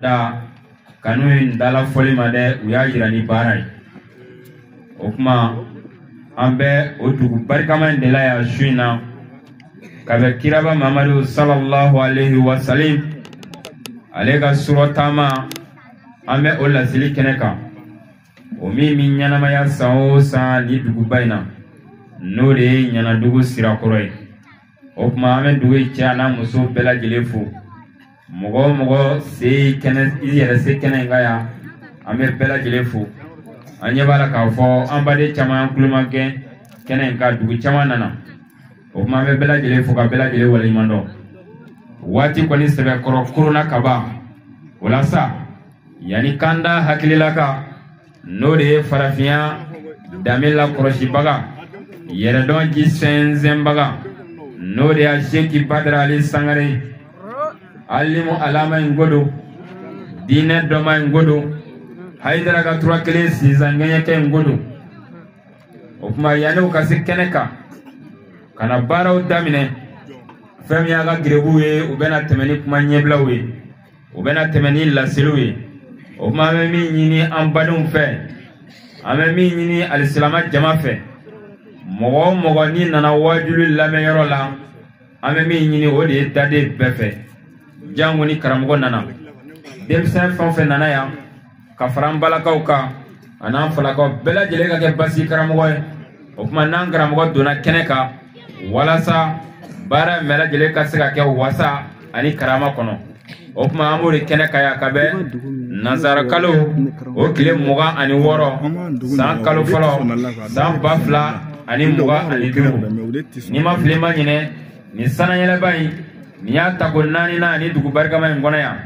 Da kanu in dala fɔli ma dɛ, u y'a jira ni baara ye. O tuma an bɛ o dugu barikama in de la yan su in na, ka bɛn kiraba Mamadu sallallahu alaihi wa salim ale ka surɔ taama, an bɛ o laseli kɛnɛ kan, o min bɛ ɲɛnamaya san o san ni duguba in na, n'o de ye Ɲanadugu Sirakɔrɔ ye. O tuma an bɛ dugu in cɛ n'a muso bɛɛ lajɛlen fo. Mɔgɔ o mɔgɔ se kɛnɛ, i yɛrɛ se kɛnɛ in kan yan, an bɛ bɛɛ lajɛlen fo. An ɲɛ b'a la k'a fɔ an baden caman y'an tulomagɛn kɛnɛ in kan, dugu caman nana. O tuma an bɛ bɛɛ lajɛlen fo ka bɛɛ lajɛlen waleɲuman dɔn. Waati kɔni sɛbɛkɔrɔ korona ka ban o la sa, yanni kanda hakilila kan, n'o de ye farafinya danbe lakɔlɔsibaga, yɛrɛdɔn ji sɛnsɛnbaga, n'o de y'a Seki Badara Ali Sangare, alimu alama in godo, diinɛ dɔma in godo, Hayidara ka tura kelen sinzan ŋɛɲɛkɛ in godo. O tuma yanni u ka se kɛnɛ kan ka na baaraw daminɛ, fɛn min y'a ka gerebuw ye, u bɛna tɛmɛ ni kuma ɲɛbilaw ye, u bɛna tɛmɛ ni laseliw ye. O tuma an bɛ min ɲini an badenw fɛ, an bɛ min ɲini alisilama jama fɛ, mɔgɔ o mɔgɔ n'i nana wajuli lamɛnyɔrɔ la, an bɛ min ɲini o de ye daden bɛɛ fɛ. Jango ni karamɔgɔ nana, denmisɛn fɛn o fɛn nana yan ka fara an balakaw kan a n'an falakaw bɛɛ lajɛlen ka kɛ basi karamɔgɔ ye. O tuma n'an karamɔgɔ donna kɛnɛ kan, walasa baara in bɛɛ lajɛlen ka se ka kɛ wasa ani karama kɔnɔ. O tuma an b'o de kɛnɛ kan yan ka bɛn nansara kalo o tile 26, san kalo fɔlɔ, san 2025. N'i ma fili ma ɲinɛ, nin sanayɛlɛba in nin y'a tako 4nan ani dugu barikama in kɔnɔ yan.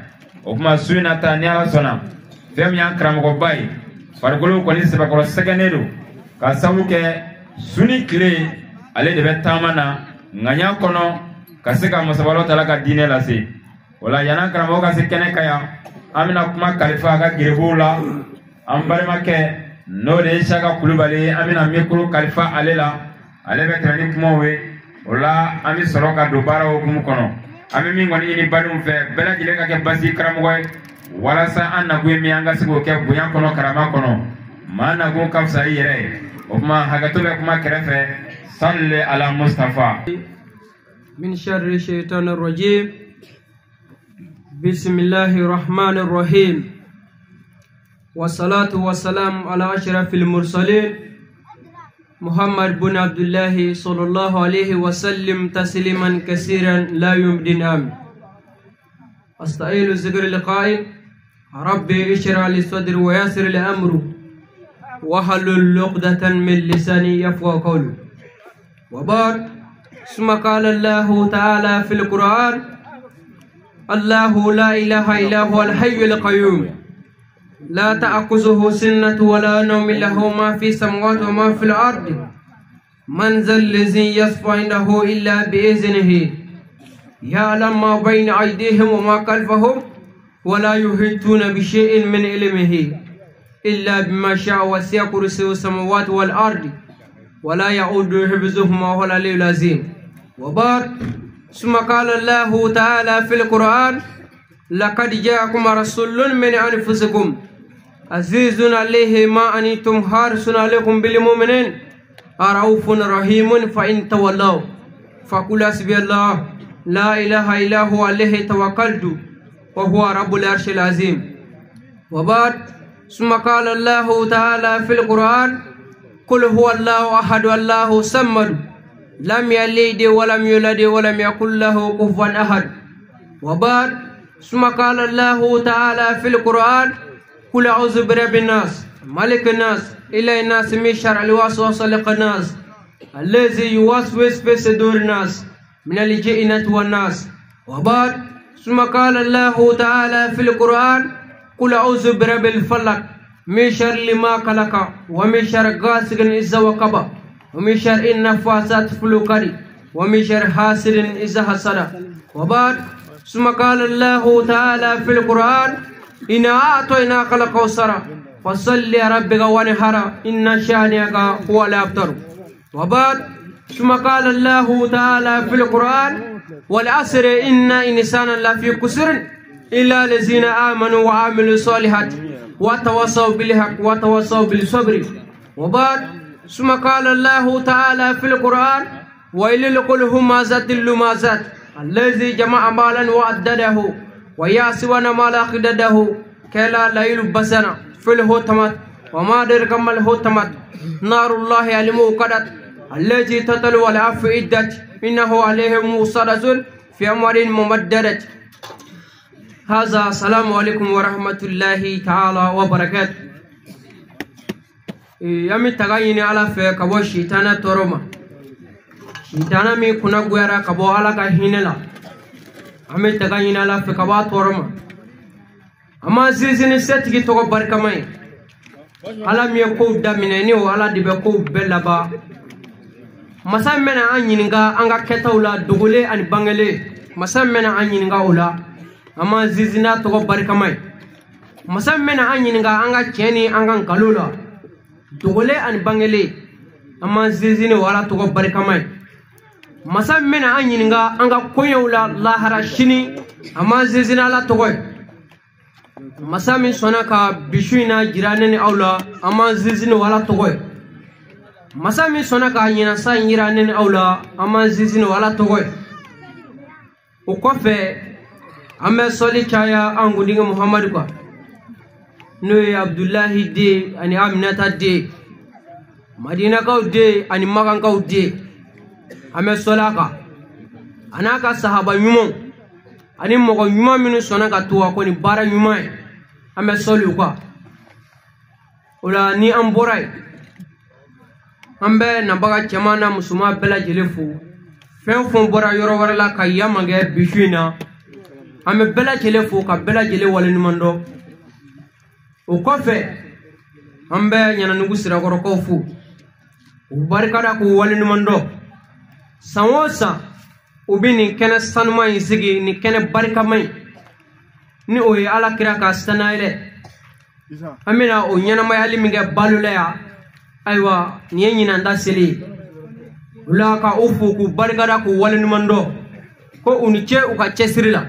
O tuma su in na ta, ni Ala sɔnna, fɛn min y'an karamɔgɔba ye, farikolo kɔni sɛbɛkɔrɔ sɛgɛnnen don ka sababu kɛ su ni tile ale de bɛ taama na ŋaɲa kɔnɔ ka se ka masabalo ta la ka diinɛ lase. O la yan'an karamɔgɔ ka se kɛnɛ kan yan, an bɛna kuma kalifa a ka gerebuw la. An balimakɛ n'o de ye Saka Kulubali ye, an bɛna mikoro kalifa ale la, ale bɛ tɛmɛ ni kumaw ye. O la an bɛ sɔrɔ ka don baara hukumu kɔnɔ. An bɛ min kɔni ɲini badenw fɛ, bɛɛ lajɛlen ka kɛ basi karamɔgɔ ye, walasa an nakun ye min ye, an ka se k'o kɛ bonya kɔnɔ, karama kɔnɔ. Maa nakun ka fisa i yɛrɛ ye. O tuma hakɛto bɛ kuma kɛrɛfɛ. Salli ala Mustafa. Min sharri shaitanir rajim. Bismillahir rahmanir rahim. Wassalatu wassalamu ala ashrafil mursalin Muhammad bin Abdullah sallallahu alaihi wasallam tasliman kasiran la yumdin amin. Astailu zikr liqa'i rabbi ishrah li sadri wa yassir li amri wahlul 'uqdatan min lisani yafqahu qawli. Wa ba'd, summa qala Allahu ta'ala fil Qur'an: Allahu la ilaha illa huwal hayyul qayyum la ta'khuzuhu sinatun wa la nawmun lahu ma fi samawati wa ma fil ardi man zal ladhi yashfa'u 'indahu illa bi'iznihi ya'lamu ma bayna aydihim wa ma khalfahum wa la yuhituna bi shay'in min ilmihi illa bima sha'a wasi'a kursiyyuhu samawati wal ardi wa la ya'uduhu hifzuhuma wa huwal 'aliyyul 'azim. Wa ba'd, summa qala Allahu ta'ala fil Qur'an: laqad ja'akum rasulun min anfusikum azizun 'alayhi ma anittum harisun 'alaykum bil mu'minin raufun rahimun fa in tawallaw faqul hasbiyallah la ilaha illa huwa alayhi tawakkaltu wa huwa rabbul arshil azim. Wa ba'd, summa qala Allahu ta'ala fil Qur'an: qul huwa Allahu ahad Allahu samad lam yalid wa lam yulad wa lam yakul lahu kufuwan ahad. Wa ba'd, summa qala Allahu ta'ala fil Qur'an: qul a'udhu birabbin nas malikin nas ilahin nas min sharril waswasil khannas allazi yuwaswisu fi sudurin nas minal jinnati wan nas. Wa ba'd, summa qala Allahu ta'ala fil Qur'an: qul a'udhu birabbil falaq min sharri ma khalaqa wa min sharri ghasiqin idha waqaba wa min sharri nafasati fil 'uqad wa min sharri hasidin idha hasada. Wa ba'd, summa qala Allahu ta'ala fil Qur'an: inna a'tainaka al-kawthara fasalli li rabbika wanhar inna shani'aka huwal abtar. Wa ba'd, summa qala Allahu ta'ala fil Qur'an: wal 'asri inna insana lafi khusr إلا الذين آمنوا وعملوا الصالحات وتواصوا بالحق وتواصوا بالصبر. وبعد، ثم قال الله تعالى في القرآن: ويل لكل همزة لمزة الذي جمع مالا وعدده ويحسب أن ماله أخلده كلا لينبذن في الحطمة وما أدراك ما الحطمة نار الله الموقدة التي تطلع على الأفئدة إنه عليهم مؤصدة في أمر ممددة. هذا السلام عليكم ورحمة الله تعالى وبركاته. Yami taga ɲini Ala fɛ ka bɔ sitana tɔɔrɔ ma, sitana min kunna goyara ka bɔ Ala ka hinɛ la. An bɛ taga ɲini Ala fɛ ka bɔ a tɔɔrɔ ma. An b'an sinsin ni setigi tɔgɔ barikama ye, Ala min ye kow daminɛ ni o Ala de bɛ kow bɛɛ laban. Masa min bɛna an ɲininka an ka kɛtaw la, dogolen ani bangelen, masa min bɛna an ɲininka o la, an b'an sinsin n'a tɔgɔ barikama ye. Masa min bɛna an ɲininka an ka tiɲɛ ni an ka nkalon la, dogolen ani bangelen, an b'an sinsin ni o Ala tɔgɔ barikama ye. Masa min bɛna an ɲininka an ka koɲɛw la lahara sini, an b'an sinsin ni Ala tɔgɔ ye. Masa min sɔnna ka bisu in na jira ne ni aw la, an b'an sinsin ni o Ala tɔgɔ ye. Masa min sɔnna ka ɲinasa in jira ne ni aw la, an b'an sinsin ni o Ala tɔgɔ ye. O kɔfɛ, an bɛ sɔli caya an kuntigi Muhamadu kan, n'o ye Abudulayi den ani Aminata den, Madinakaw den ani Makankaw den. An bɛ sɔli a kan, a n'a ka sahaba ɲumanw ani mɔgɔ ɲuman minnu sɔnna ka to a kɔ ni baara ɲuman ye, an bɛ sɔli u kan. O la, ni an bɔra yen, an bɛ nabaga cɛman n'a musoman bɛɛ lajɛlen fo. Fɛn o fɛn bɔra yɔrɔ wɛrɛ la ka yamankɛ bi su in na, an bɛ bɛɛ lajɛlen fo ka bɛɛ lajɛlen waleɲuman dɔn. O kɔfɛ, an bɛ Ɲananugu Sirakɔrɔkaw fo, u barikada k'u waleɲuman dɔn. San o san u bɛ nin kɛnɛ sanuman in sigi, nin kɛnɛ barikama in, ni o ye Ala kira ka sanayɛlɛ. An bɛna o ɲɛnamayali min kɛ balo la yan, ayiwa, nin ye ɲinan ta seli ye. O la, ka u fo k'u barikada k'u waleɲuman dɔn, ko u ni ce u ka cɛsiri la.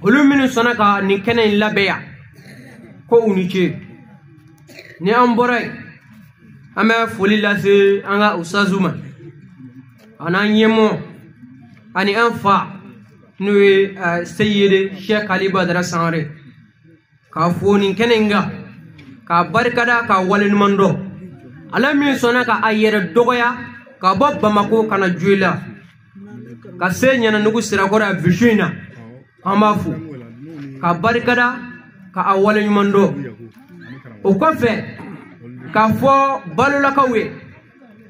Olu minnu sɔnna ka nin kɛnɛ in labɛn yan, ko u ni ce. Ni an bɔra yen, an bɛ foli lase an ka usazu ma, a n'an ɲɛmɔgɔ ani an fa, n'o ye Seyidi Sɛki Ali Badara Sangare, k'a fo nin kɛnɛ in kan, k'a barikada k'a waleɲuman dɔn. Ala min sɔnna ka a yɛrɛ dɔgɔya ka bɔ Bamako ka na Joyila ka se Ɲananugu Sirakɔrɔ yan bi su in na, an b'a fo k'a barikada ka a waleɲuman dɔn. O kɔfɛ, k'a fɔ balolakaw ye,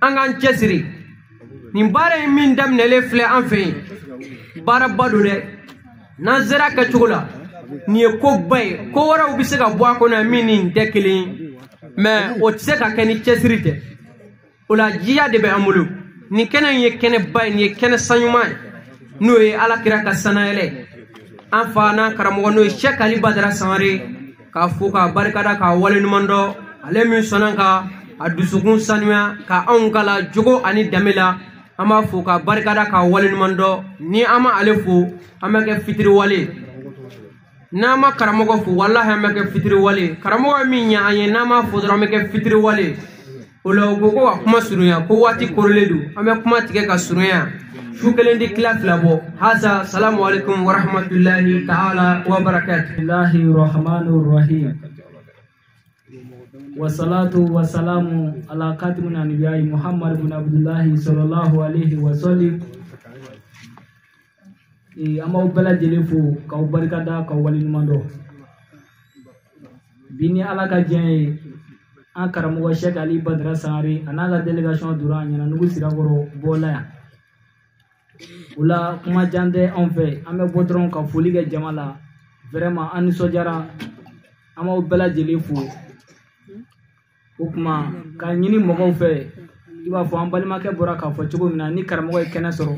an k'an cɛsiri. Nin baara in min daminɛlen filɛ an fɛ yen, baaraba don dɛ. N'an sera kɛcogo la, nin ye koba ye. Ko wɛrɛw bɛ se ka bɔ a kɔnɔ min ni nin tɛ kelen ye, mɛ o tɛ se ka kɛ ni cɛsiri tɛ. O la, jiya de bɛ an bolo. Nin kɛnɛ in ye kɛnɛba ye, nin ye kɛnɛ sanuman ye, n'o ye Ala kira ka sanayɛlɛ. An fa n'an karamɔgɔ, n'o ye Sɛki Ali Badara Sangare, k'a fo k'a barikada k'a waleɲuman dɔn. Ale min sɔnna ka a dusukun sanuya ka anw kala jogo ani danbe la, an b'a fo k'a barikada k'a waleɲuman dɔn. Ni an ma ale fo, an bɛ kɛ fitiriwale. N'an ma karamɔgɔ fo, walahi, an bɛ kɛ fitiriwale. Karamɔgɔ ye min ɲɛ an ye, n'an m'a fo dɔrɔn, an bɛ kɛ fitiriwale. O la, u ko ko ka kuma surunya, ko waati korolen don. An bɛ kuma tigɛ ka surunya. Su kelen di tila fila bɔ. Haza, salamu alaikum wa rahmatulahi ta'ala wa barakatuh. Bismillahi rahmani rahim. Wasalatu wasalamu ala khatimin anbiya'i Muhammad ibn Abdullahi sallallahu alaihi wa sallam. An b'aw bɛɛ lajɛlen fo k'aw barikada k'aw waleɲuman dɔn. Bi ni Ala ka diɲɛ ye, an karamɔgɔ Sɛki Ali Badara Sangare a n'a ka délégation donna Ɲananugu Sirakɔrɔ bɔla yan. O la, kuma jan tɛ anw fɛ, an bɛ bɔ dɔrɔn ka foli kɛ jama la. Vraiment, an nisɔndiyara, an b'aw bɛɛ lajɛlen fo. O tuma, k'a ɲini mɔgɔw fɛ, i b'a fɔ an balimakɛ bɔra k'a fɔ cogo min na, ni karamɔgɔ ye kɛnɛ sɔrɔ,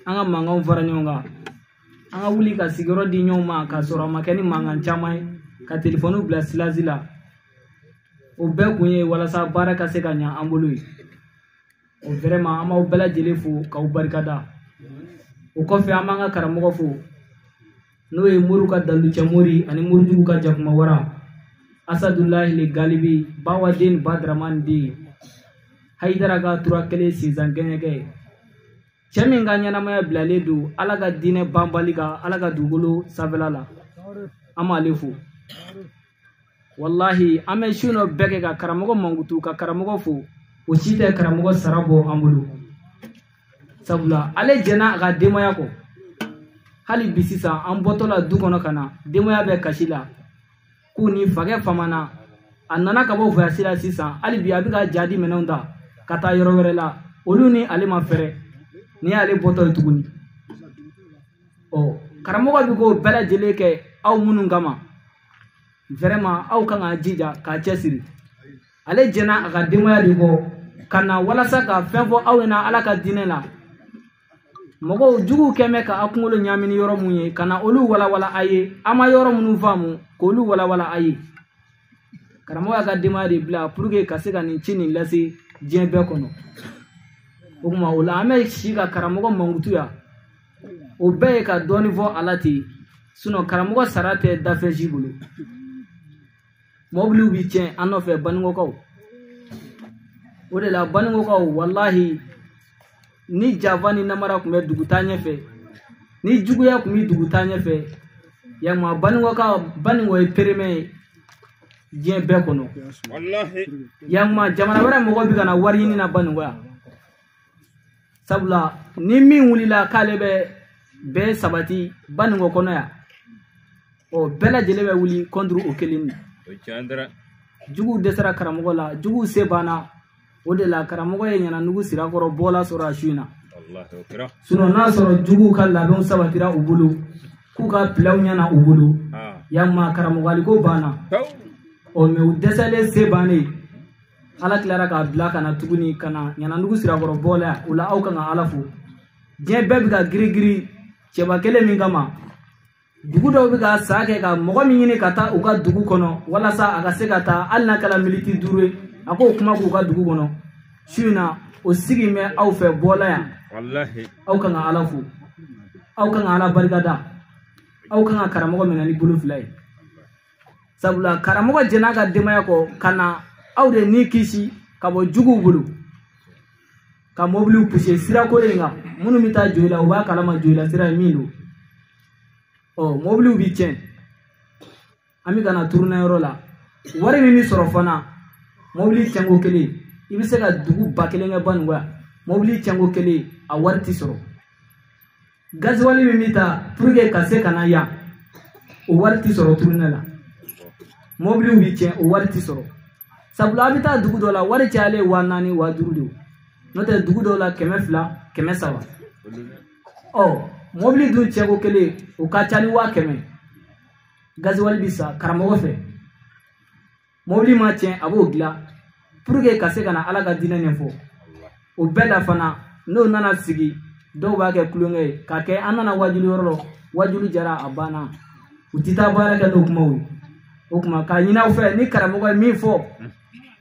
an ka mankanw fara ɲɔgɔn kan, an ka wuli ka sigiyɔrɔ di ɲɔgɔn ma, k'a sɔrɔ a ma kɛ ni mankan caman ye, ka telefɔniw bila silasi la. O bɛɛ kun ye walasa baara ka se ka ɲa an bolo ye. O vraiment, an b'aw bɛɛ lajɛlen fo k'aw barikada. O kɔfɛ, an b'an ka karamɔgɔ fo. N'o ye moriw ka dalucɛ mori ani morijugu ka jakuma wara Asadulahi le Galibi Bawaden Badramani den Hayidara ka tura kelen sinzan gɛɲɛkɛ cɛ min ka ɲɛnamaya bilalen don Ala ka diinɛ banbali kan Ala ka dugukolo sanfɛla la an b'ale fo walahi an bɛ su nɔ bɛɛ kɛ ka karamɔgɔ mankutu ka karamɔgɔ fo o si tɛ karamɔgɔ sara bɔ an bolo sabula ale jɛnna a ka denbaya kɔ hali bi sisan an bɔtɔ la du kɔnɔ ka na denbaya bɛ kasi la k'u ni fakɛ famana a nana ka bɔ voyage la sisan hali bi a bɛ ka jadi minɛnw ta ka taa yɔrɔ wɛrɛ la olu ni ale ma fɛrɛ ni y'ale bɔtɔ ye tuguni ɔ karamɔgɔ bɛ k'o bɛɛ lajɛlen kɛ aw minnu kama vraiment aw kan k'a jija k'a cɛsiri ale jɛnna a ka denbaya de kɔ ka na walasa ka fɛn fɔ aw ɲɛna Ala ka diinɛ la mɔgɔw juguw kɛn bɛ ka aw kunkolo ɲaami ni yɔrɔ mun ye ka na olu walawala a ye an ma yɔrɔ minnu faamu k'olu walawala a ye karamɔgɔ y'a ka denbaya de bila pour que ka se ka nin ci nin lase diɲɛ bɛɛ kɔnɔ o tuma o la an bɛ si ka karamɔgɔ mankutu yan o bɛɛ ye ka dɔɔnin fɔ a la ten sinon karamɔgɔ sara tɛ dafɛ si bolo mɔbiliw bi tiɲɛ an nɔfɛ Banikɔkaw o de la Banikɔkaw walahi ni janfa ni namara tun bɛ dugu taa ɲɛfɛ ni juguya tun bɛ dugu taa ɲɛfɛ yamma Banikɔkaw Banikɔ ye peremɛ ye diɲɛ bɛɛ kɔnɔ yamma jamana wɛrɛ mɔgɔw bɛ ka na wari ɲini na Banikɔ yan sabula ni min wulila k'ale bɛ bɛɛ sabati Banikɔ kɔnɔ yan ɔ bɛɛ lajɛlen bɛ wuli contre o kelen de juguw dɛsɛra karamɔgɔ la juguw se banna o de la karamɔgɔ ye ɲananugu sirakɔrɔ bɔla sɔrɔ a su in na sinon n'a sɔrɔ juguw ka labɛnw sabatira u bolo k'u ka pilaw ɲɛna u bolo yamma karamɔgɔ aliko banna ɔ mɛ u dɛsɛlen se bannen Ala tilara k'a bila ka na tuguni ka na ɲananugu sirakɔrɔ bɔla yan o la aw kan ka Ala fo diɲɛ bɛɛ bɛ ka girigiri cɛba kelen min kama dugu dɔw bɛ ka sa kɛ ka mɔgɔ min ɲini ka taa u ka dugu kɔnɔ walasa a ka se ka taa hali n'a kɛra militi 5 ye a k'o kuma k'u ka dugu kɔnɔ su in na o sigi bɛ aw fɛ bɔla yan aw kan ka Ala fo aw kan ka Ala barikada aw kan ka karamɔgɔ minɛ ni bolo fila ye sabula karamɔgɔ jɛn'a ka denbaya kɔ ka na aw de ni kisi ka bɔ juguw bolo ka mɔbiliw puse sira kolen in kan minnu bɛ taa Joyila u b'a kalama Joyila sira ye min don ɔ mɔbiliw bi tiɲɛ an bɛ ka na turunayɔrɔ la wari min bɛ sɔrɔ fana mɔbili tiɲɛko kelen i bɛ se ka dugu 1000 kɛ Banikɔ yan mɔbili tiɲɛko kelen a wari ti sɔrɔ gaziwali min bɛ ta pour que ka se ka na yan o wari ti sɔrɔ turunɛ la mɔbiliw bi tiɲɛ o wari ti sɔrɔ sabula a bɛ taa dugu dɔ la wari cayalen 4000 5000 de n'o tɛ dugu dɔw la 200 300 ɔ mɔbili dun tiɲɛko kelen o ka ca ni 100,000 gaziwali bi san karamɔgɔ fɛ mɔbili ma tiɲɛ a b'o dilan pour que ka se ka na Ala ka diinɛ ɲɛfɔ o bɛɛ la fana n'o nana sigi dɔw b'a kɛ kulonkɛ ye k'a kɛ an nana wajulu yɔrɔ la wajulu jara a banna u ti taa baara kɛ n'o kumaw ye o tuma k'a ɲini aw fɛ ni karamɔgɔ ye min fɔ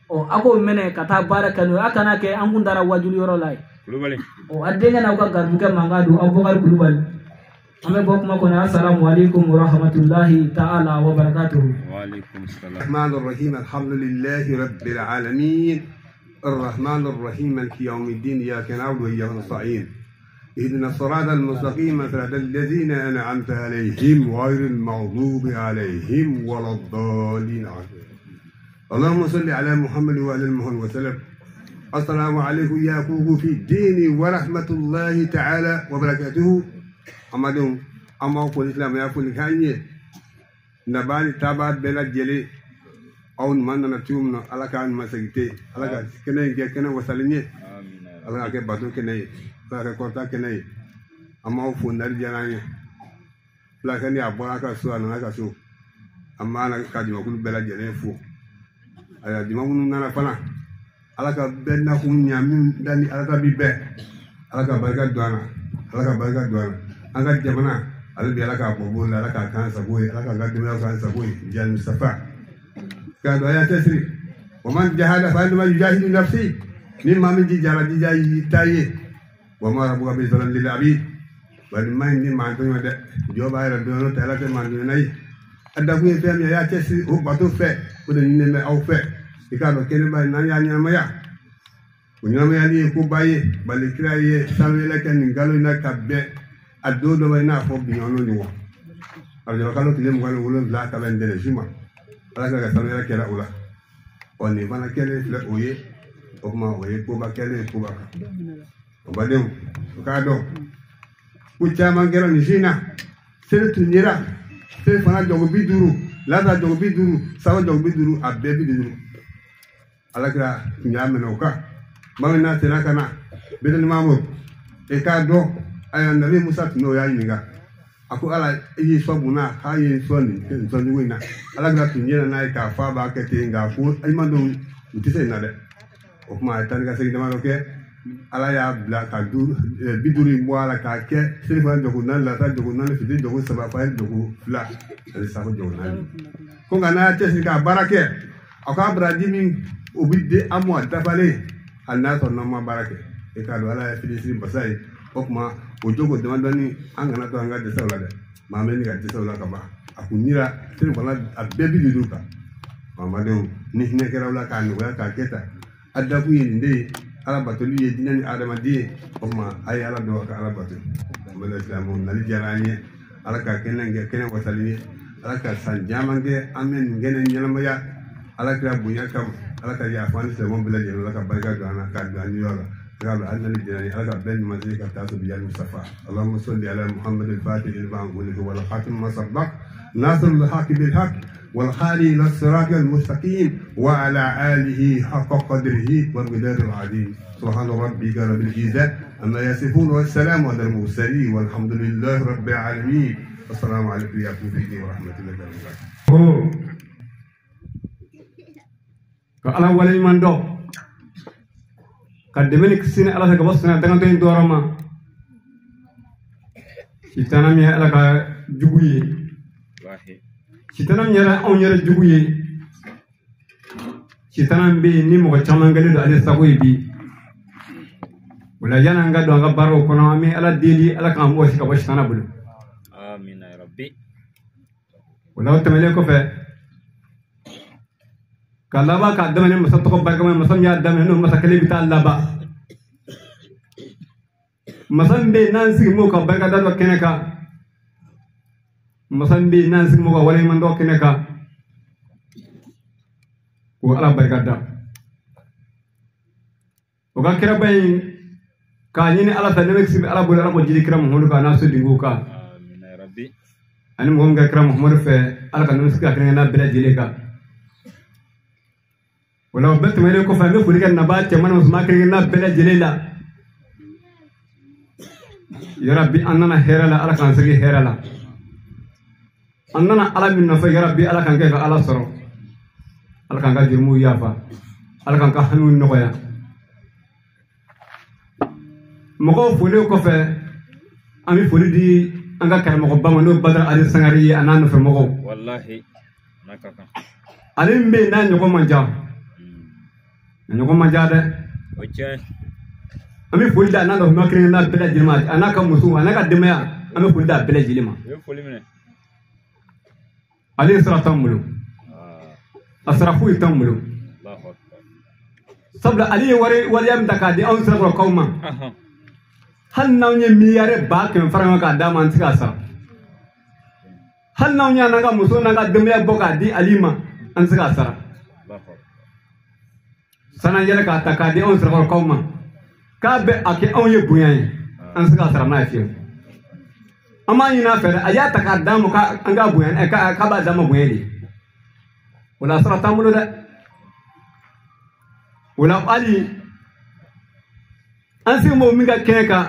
ɔ a k'o minɛ ka taa baara kɛ n'o ye a kana kɛ an kun taara wajulu yɔrɔ la ye ɔ a denkɛ n'aw ka garibukɛ mankan don aw Bɔkari Kulubali an bɛ bɔ kuma kɔnɔ assalamu alaikum wa rahmatulahi ta'ala wa barakatuhu. Wa alaikum salam. الرحمن الرحيم الحمد لله رب العالمين الرحمن الرحيم مالك يوم الدين إياك نعبد وإياك نستعين اهدنا الصراط المستقيم صراط الذين أنعمت عليهم غير المغضوب عليهم ولا الضالين. اللهم صل على محمد وعلى محمد وسلم. السلام عليكم يا أخوه في الدين ورحمة الله تعالى وبركاته. أمادون أما أقول الإسلام يا أخوي كاني نباني تابع بلا جلي أو من نتيومنا على كان ما سكتي على كان كنا كنا وصلني على كان باتو كنا على كان كورتا كنا أما أفو نرجعني لكن يا أبونا كسو أنا كسو أما أنا كادي ما كل بلا جلي فو أيا دي ما كنا نفنا على كان بيننا كنا من دني على كان بيبي على كان بركة دوانا على كان بركة دوانا an ka jamana ale bi ala k'a bɔ bolo la ala k'a kan sago ye ala k'an ka denbayaw kan sago ye jali Mustafa k'a dɔn a y'a cɛsiri wa man jahada fa innama yujahidu nafsi ni maa min jijara jija y'i ta ye wa ma rabbuka bi zalam lil abid Bari maa in di maa tɔɲɔ dɛ jɔ b'a yɛrɛ dɔn n'o tɛ ala tɛ maa tɔɲɔ n'a ye a dakun ye fɛn min ye a y'a cɛsiri o bato fɛ o de ɲininen bɛ aw fɛ i k'a dɔn kɛnɛba in n'an y'a ɲɛnamaya o ɲɛnamayali ye koba ye bali kira ye sanuyɛlɛ kɛ nin kalo in na ka bɛn a don dɔ ma i n'a fɔ biɲɔgɔn ɲɔgɔn arajaba kalo tile 27 ka bɛn ntɛnɛn su ma ala ka sanuyɛlɛ kɛra o la ɔ nin fana kɛlen filɛ o ye o tuma o ye koba kɛlen ye koba kan o badenw o k'a dɔn ko caman kɛra nin si in na seli tun yera seli fana jɔgo 50 lasa jɔgo 50 saba jɔgo 50 a bɛɛ 50 ala kira tun y'a minɛ o kan maa min n'a sera ka na bɛɛ ni maamu e k'a dɔn ayiwa nabi musa tun y'o y'a ɲininka a ko ala i y'i sɔn mun na k'a ye sɔn nin sɔn jugu in na ala kira tun ɲɛna n'a ye k'a fɔ a b'a kɛ ten nka ko i ma dɔn u tɛ se nin na dɛ o tuma a ye taa ni ka segin damadɔ kɛ ala y'a bila ka 50 in bɔ a la k'a kɛ selifana jɔgo 4 lasa jɔgo 4 fitiri jɔgo 3 fayiri jɔgo 2 ani safo jɔgo 4 ko nka n'a y'a cɛsiri k'a baara kɛ a k'a baraji min o bɛ di an ma dafalen hali n'a sɔrɔ n'an ma baara kɛ e k'a dɔn ala ye filisiri masa ye o tuma o jogo damadɔni an kana to an ka dɛsɛ o la dɛ maa min ka dɛsɛ o la ka ban a kun yira selifana a bɛɛ bi duuru kan mamadenw ni hinɛ kɛra o la k'a nɔgɔya k'a kɛ tan a dakun ye nin de ye ala batoli ye jinɛ ni adamaden ye o tuma a ye ala dɔn ka ala bato an bɛ silamɛw nali diyara an ye ala ka kɛnɛ kɛ kɛnɛ wasali ye ala ka san caman kɛ an bɛ nin kɛnɛ ɲɛnamaya ala kira bonya kama ala ka yafa an ni silamɛw bɛɛ lajɛlen ala ka barika don an na k'a don an niyɔrɔ la ala ka bɛɛ ɲuman se ka taa so biya mustafa allahumma salli ala muhammad al-fatih lima ughliqa wal khatim ma sabaq nasir al-haq bil haq والخالي إلى الصراط المستقيم وعلى آله حق قدره ومقداره العظيم سبحان ربك رب العزة عما يصفون والسلام على المرسلين والحمد لله رب العالمين السلام عليكم يا ورحمة الله وبركاته. Ala waleɲuman dɔn ka dɛmɛ ni kisi ni ala fɛ ka bɔ sɛnɛ dangantɔ in tɔɔrɔ ma sitana min ye ala ka jugu ye sitana min yɛrɛ anw yɛrɛ jugu ye sitana min bɛ yen ni mɔgɔ caman kɛlen don ale sago ye bi o la yanni an ka don an ka baaraw kɔnɔ an bɛ ala deli ala k'an wɔsi ka bɔ sitana bolo o la o tɛmɛnen kɔfɛ ka laban k'a daminɛ masa tɔgɔ barikama ye masa min y'a daminɛ n'o masa kelen bɛ taa laban masa min bɛ yen n'an sigi m'o ka barikada dɔ kɛnɛ kan masa min bɛ yen n'an sigi m'o ka waleɲuman dɔ kɛnɛ kan k'o ala barikada o ka kiraba in k'a ɲini ala fɛ ne bɛ kisi ala bolo ala k'o jidi kira Muhamadu kan n'a sodenkow kan ani mɔgɔ min ka kira Muhamadu fɛ ala ka nɛmɛ sigi a kelen kelenna bɛɛ lajɛlen kan. O la o bɛɛ tɛmɛnen kɔfɛ an bɛ foli kɛ nabaa cɛman ni musoman kelen kelenna bɛɛ lajɛlen la yarabi an nana hɛrɛ la ala k'an segin hɛrɛ la an nana ala min nɔfɛ yarabi ala k'an kɛ ka ala sɔrɔ ala k'an ka jurumuw yafa ala k'an ka hamiw nɔgɔya mɔgɔw folen kɔfɛ an bɛ foli di an ka karamɔgɔba ma n'o Badara Ali Sangare ye a n'a nɔfɛ mɔgɔw ale min bɛ yen n'a ɲɔgɔn man ca a ɲɔgɔn man ca dɛ an bɛ foli di a n'a nɔfɛ maa kelen kelenna bɛɛ lajɛlen ma a n'a ka musow a n'a ka denbaya an bɛ foli di a bɛɛ lajɛlen ma ale ye sira t'an bolo a sara foyi t'an bolo sabula ale ye wariya min ta k'a di anw sirakɔrɔkaw ma hali n'anw ye miliyari 100 fara ɲɔgɔn k'a d'a ma an tɛ se k'a sara hali n'anw y'an ka muso n'an ka denbaya bɔ k'a di ale ma an tɛ se k'a sara san'an yɛlɛ k'a ta k'a di anw sirakɔrɔkaw ma k'a bɛ a kɛ anw ye bonya ye an tɛ se k'a sara n'a ye fiyewu an b'a ɲini a fɛ dɛ a y'a ta k'a d'an ma k'an k'a bonya k'a b'a d'an ma bonya de o la sara t'an bolo dɛ o la hali an sigi m'o min ka kɛnɛ kan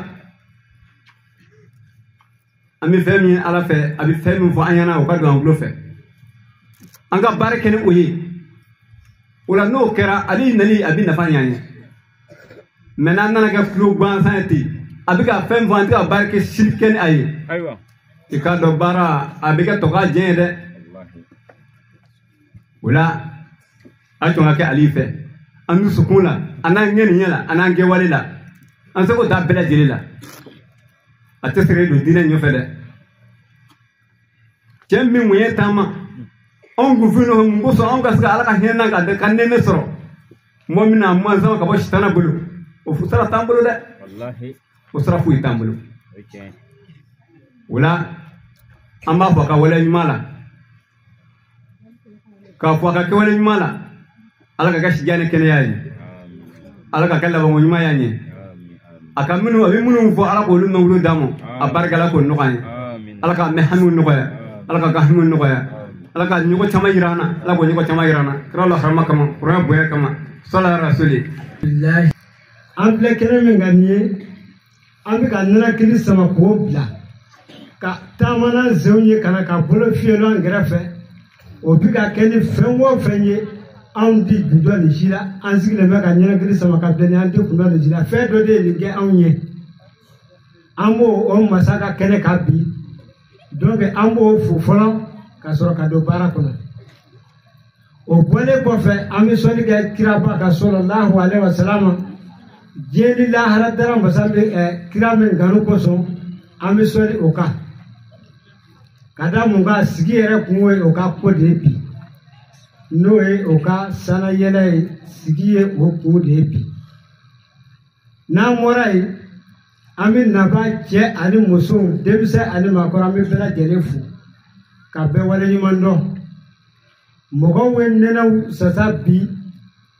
an bɛ fɛn min ala fɛ a bɛ fɛn min fɔ an ɲɛna o ka don an tulo fɛ an ka baara kɛ ni o ye o la n'o kɛra ale nali a bɛ nafa ɲɛ an ye mɛ n'an nana kɛ tulo gansan ye ten a bɛ ka fɛn fɔ an tɛ ka baara kɛ sini kɛ ni a ye i k'a dɔn baara a bɛ kɛ tɔ k'a jɛ ye dɛ o la a tun ka kɛ ale fɛ an dusukun la an n'an ŋɛniɲɛ la an n'an kɛwale la an seko t'a bɛɛ lajɛlen la A cɛsirilen don diinɛ ɲɛfɛ dɛ. Cɛ min kun ye taama anw kun fɛn dɔ mun kosɔn anw ka se ka Ala ka hinɛ n'an ka nɛɛmɛ sɔrɔ. Mɔgɔ min na man sama ka bɔ sitana bolo, o sira t'an bolo dɛ. O sira foyi t'an bolo. O la an b'a fɔ a ka wale ɲuman la, k'a fɔ a ka kɛwale ɲuman la. Ala ka kɛ sijan ni kɛnɛya ye, Ala ka kɛ labanko ɲuman y'an ye. A ka minnu a bɛ minnu fɔ, Ala k'olu mɛn wolo d'an ma, a barika la k'o nɔgɔya an ye. Ala k'a mɛn hamiw nɔgɔya, Ala k'a ka hamiw nɔgɔya, Ala ka ɲɔgɔn caman yira an na, Ala k'o ɲɔgɔn caman yira an na. Kira la harama kama, kuranɛ bonya kama, sɔla rasuli. An filɛ kɛnɛ min kan nin ye, an bɛ ka nɛnɛkili sama k'o bila ka taama n'an senw ye ka na ka bolo fiyɛ an kɛrɛfɛ. O bɛ ka kɛ ni fɛn o fɛn ye, anw ti jujɔ nin si la. An sigilen bɛ ka ɲɛnakili sama ka bila ni an ti kun dɔn nin si la. Fɛn dɔ de ye nin kɛ anw ye, an b'o o masa ka kɛnɛ kan bi. Donc an b'o fo fɔlɔ ka sɔrɔ ka don baara kɔnɔ. O bɔlen kɔfɛ, an bɛ sɔnni kɛ kiraba ka sallallahu alaihi wa sallam. Diɲɛ ni lahara dara masa bɛ kira min kanu kosɔn, an bɛ sɔnni o kan. Ka da mun kan, sigi yɛrɛ kun ye o ka ko de ye bi, n'o ye o ka sanayɛlɛ ye, sigi ye o kun de ye bi. N'an bɔra yen, an bɛ naba cɛ ani musow, denmisɛn ani maakɔrɔ, an bɛ bɛɛ lajɛlen fo ka bɛɛ waleɲuman dɔn. Mɔgɔw ye nɛnɛw sasa bi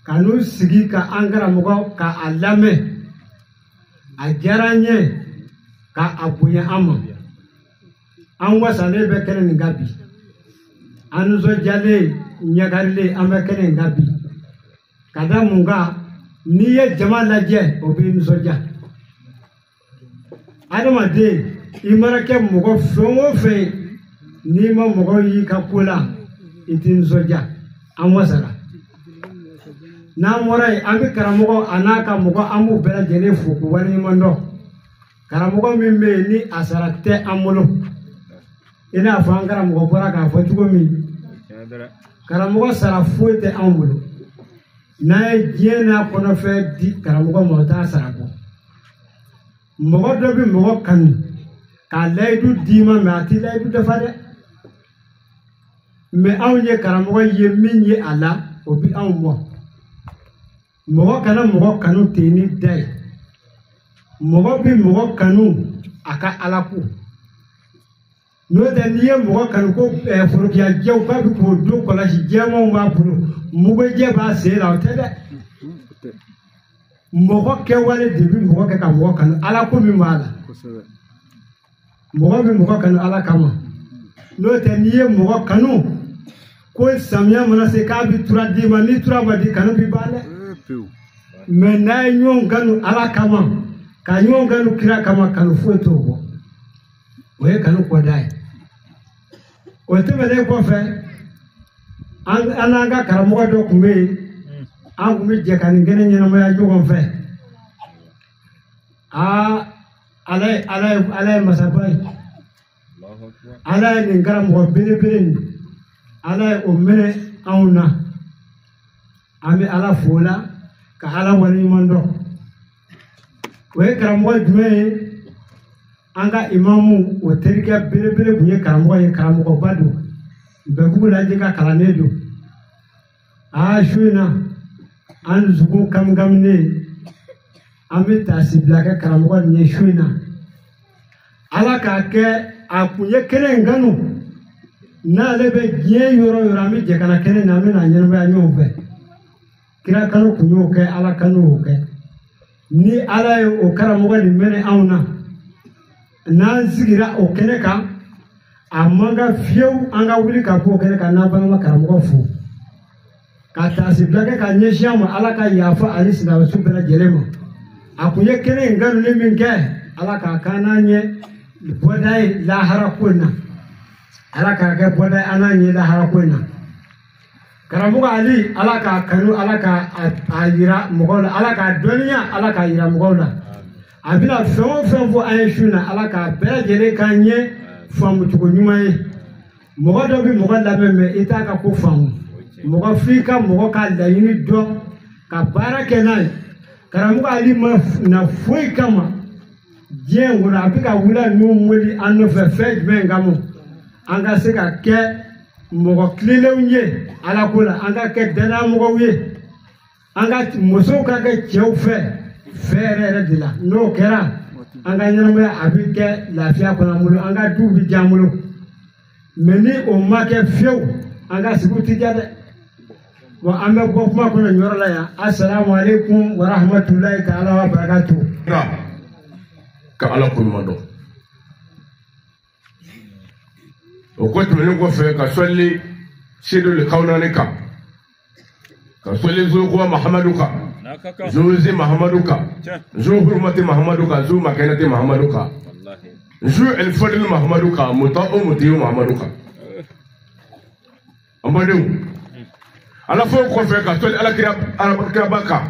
ka n'u sigi ka an karamɔgɔ ka a lamɛn. A diyara an ye ka a bonya an ma. An wasalen bɛ kɛnɛ nin kan bi, an nisɔndiyalen ɲagarilen an bɛ kɛnɛ nin kan bi. Ka da mun kan, n'i ye jama lajɛ, o b'i nisɔndiya. Adamaden, i mana kɛ mɔgɔ fɛn o fɛn ye, n'i ma mɔgɔ y'i ka ko la, i t'i nisɔndiya. An wasara. N'an bɔra yen, an bɛ karamɔgɔ a n'a ka mɔgɔ, an b'u bɛɛ lajɛlen fo k'u waleɲuman dɔn. Karamɔgɔ min bɛ yen ni a sara tɛ an bolo, i n'a fɔ an karamɔgɔ bɔra k'a fɔ cogo min, karamɔgɔ sara foyi tɛ anw bolo. N'an ye diɲɛ n'a kɔnɔfɛn di karamɔgɔ ma, o t'a sara bɔ. Mɔgɔ dɔ bɛ mɔgɔ kanu k'a layidu d'i ma, mɛ a t'i layidu dafa dɛ. Mɛ anw ye karamɔgɔ ye min ye a la, o bɛ anw bɔ. Mɔgɔ kana mɔgɔ kanu ten ni da ye. Mɔgɔ bɛ mɔgɔ kanu a ka Ala ko. N'o tɛ, n'i ye mɔgɔ kanu ko forokiyajɛw k'a bɛ k'o don kɔlɔsi jɛmanw b'a bolo, mugujɛ b'a sen la, o tɛ dɛ. Mɔgɔ kɛwale de bɛ mɔgɔ kɛ ka mɔgɔ kanu Ala ko min b'a la. Mɔgɔ bɛ mɔgɔ kanu Ala kama. N'o tɛ, n'i ye mɔgɔ kanu ko samiya mana se k'a bɛ tura d'i ma, ni tura ma di, kanu bɛ ban dɛ. Mɛ n'a ye ɲɔgɔn kanu Ala kama, ka ɲɔgɔn kanu kira kama, kanu foyi t'o bɔ. O ye kanu kɔda ye. O tɛmɛnen kɔfɛ, an n'an ka karamɔgɔ dɔ tun bɛ yen, an tun bɛ jɛ ka nin kɛnɛ ɲɛnamaya ɲɔgɔn fɛ. Aa, Ala ye masaba ye. Ala ye nin karamɔgɔ belebele nin, Ala ye o minɛ anw na. An bɛ Ala fo la ka Ala waleɲuman dɔn. O ye karamɔgɔ jumɛn ye? An ka imamu o terikɛ belebele tun ye karamɔgɔ ye, karamɔgɔba don, Bɛnbugu lajɛ ka kalanden don. Aa, su in na an dusukun kamikaminen, an bɛ taasibila kɛ karamɔgɔ nin ye su in na. Ala k'a kɛ a kun ye kɛnɛ in kanu, n'ale bɛ diɲɛ yɔrɔ o yɔrɔ, an bɛ jɛ ka na kɛnɛ na, an bɛ na ɲɛnamaya ɲɔgɔn fɛ. Kira kanu kun y'o kɛ, Ala kanu y'o kɛ. Ni Ala ye o karamɔgɔ nin mɛnɛ anw na, n'an sigira o kɛnɛ kan, a man kan fiyewu an ka wuli ka bɔ o kɛnɛ kan n'an fana ma karamɔgɔ fo ka taasibila kɛ ka ɲɛsin an ma. Ala ka yafa ani silamɛsu bɛɛ lajɛlen ma. A kun ye kɛnɛ in kanuni min kɛ, Ala k'a kan n'an ye bɔda ye lahara ko in na. Ala k'a kɛ bɔda ye an n'an ye lahara ko in na. Karamɔgɔ Ali, Ala k'a kanu, Ala k'a yira mɔgɔw la, Ala k'a dɔnniya, Ala k'a yira mɔgɔw la. A bɛna fɛn o fɛn fɔ an ye su in na, Ala k'a bɛɛ lajɛlen k'an ye faamucogo ɲuman ye. Mɔgɔ dɔ bɛ mɔgɔ lamɛn, mɛ i t'a ka ko faamu. Mɔgɔ f'i ka mɔgɔ ka laɲini dɔn ka baara kɛ n'a ye. Karamɔgɔ Ali ma na foyi kama Diɲɛ kɔnɔ a bɛ ka wula ninnu wuli an nɔfɛ fɛn jumɛn kama an ka se ka kɛ mɔgɔ tilennenw ye Ala ko la, an ka kɛ danayamɔgɔw ye, an ka musow ka kɛ cɛw fɛ fɛ yɛrɛ yɛrɛ de la. N'o kɛra an ka ɲɛnamaya a bɛ kɛ lafiya kɔnɔ an bolo, an ka duw bɛ diya an bolo. Mɛ ni o ma kɛ fiyewu, an ka sigiw tɛ diya dɛ. Bon, an bɛ bɔ kuma kɔnɔ nin yɔrɔ la yan. Asalaamu aleykum wa rahmatulahi ta'ala wa barakatuh. Ka Ala ko ɲuman dɔn. O ko tɛmɛnen kɔfɛ ka sɔli Seydul Kawunani kan, ka sɔli Zukuwa Mahamadu kan, Zuzi Mahamadu kan, Zu Hurumati Mahamadu kan, Zu Makanati Mahamadu kan, Zu Elfadil Mahamadu kan, Muta'u Mutiyu Mahamadu kan. An badenw, Ala fo kɔfɛ ka sɔli Ala kiraba kan,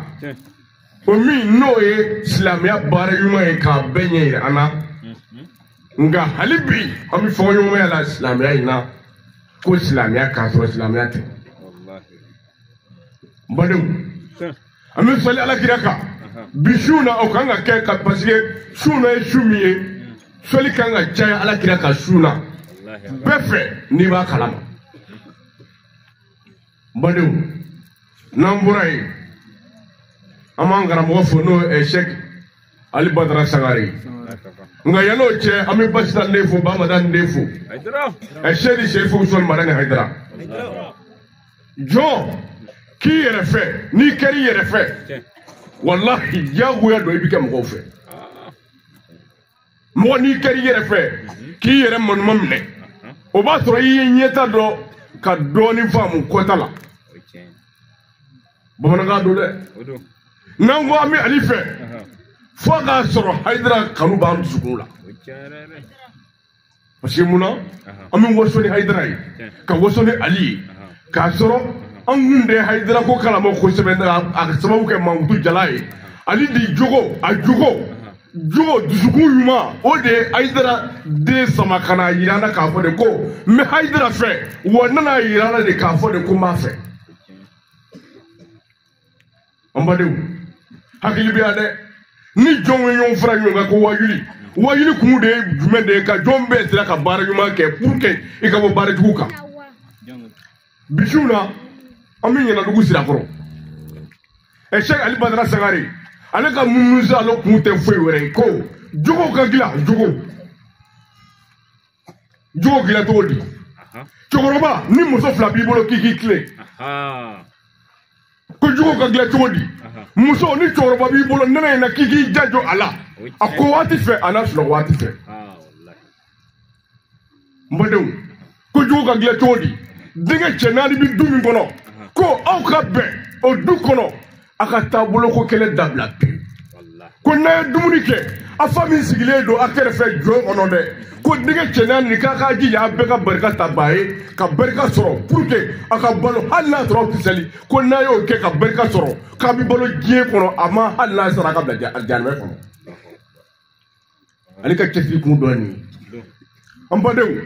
o min n'o ye silamɛya baara ɲuman ye k'a bɛɛ ɲɛ yira an na. Nka hali bi an bɛ fɔɲɔgɔnya la silamɛya in na ko silamɛya k'a sɔrɔ silamɛya tɛ. N badenw, an bɛ sɔli Ala kira kan bi su na, o kan ka kɛ ka parce que su na ye su min ye, sɔli kan ka caya Ala kira kan su na bɛɛ fɛ n'i b'a kalama. N badenw, n'an bɔra yen, an b'an karamɔgɔ fo n'o ye Sɛki Ali Badara Sangare. Nka yann'o cɛ, an bɛ Basita den fo, Bamada den fo, Sɛdi Serifu Usumani Madani Hayidara. Jɔn k'i yɛrɛ fɛ, n'i kɛr'i yɛrɛ fɛ, walahi diyagoya don i bɛ kɛ mɔgɔw fɛ. Mɔgɔ n'i kɛr'i yɛrɛ fɛ, k'i yɛrɛ manuma minɛ, o b'a sɔrɔ i ye ɲɛta dɔ ka dɔɔnin faamu kɔta la. Bamanankan don dɛ. N'an ko an bɛ Ali fɛ, fo k'a sɔrɔ Hayidara kanu b'an dusukun la. Parce que mun na an bɛ waso ni Hayidara ye, ka waso ni Ali ye, k'a sɔrɔ an kun tɛ Hayidara ko kalama kosɛbɛ, a sababu kɛ Mankutu Jala ye. Ali di jogo, a jogo jogo dusukun ɲuman, o de ye Hayidara den sama ka na yira an na k'a fɔ de ko n bɛ Hayidara fɛ, wa n nana yira an na de k'a fɔ de ko n b'a fɛ. An badenw, hakili bɛ yan dɛ. Ni jɔnw ye ɲɔgɔn fara ɲɔgɔn kan ko wajuli, wajuli kun de ye jumɛn de ye? Ka jɔn bɛɛ sera ka baara ɲuman kɛ pour que i ka bɔ baara jugu kan. Bisiw na, an bɛ Ɲɛnadugu sira kɔrɔ. Sɛki Ali Badara Sangare, ale ka munumunusa ale kun tɛ foyi wɛrɛ ye ko jogo ka dilan, jogo jogo dilan cogo di? Cɛkɔrɔba ni muso fila b'i bolo k'i k'i tilen, ko jogo ka dilan cogo di? Muso ni cɛkɔrɔba b'i bolo nɛnɛ in na k'i k'i janjo a la, a ko waati fɛ a n'a sunɔgɔ waati fɛ. N badenw, ko jogo ka dilan cogo di? Denkɛ cɛ naani bɛ du min kɔnɔ, ko aw ka bɛn o du kɔnɔ, a ka taabolo ko kɛlɛ dabila pewu. Ko n'a ye dumuni kɛ, a fa min sigilen don a kɛrɛfɛ jɔn kɔnɔ dɛ, ko denkɛ cɛ naani k'a k'a jija a bɛɛ ka barika ta ba ye ka barika sɔrɔ pour que a ka balo, hali n'a sɔrɔ aw tɛ seli, ko n'a y'o kɛ ka barika sɔrɔ k'a bɛ balo diɲɛ kɔnɔ, a ma hali n'a sɔrɔ a ka bila jahanama kɔnɔ. Ale ka cɛsiri kun dɔ ye nin ye. An badenw,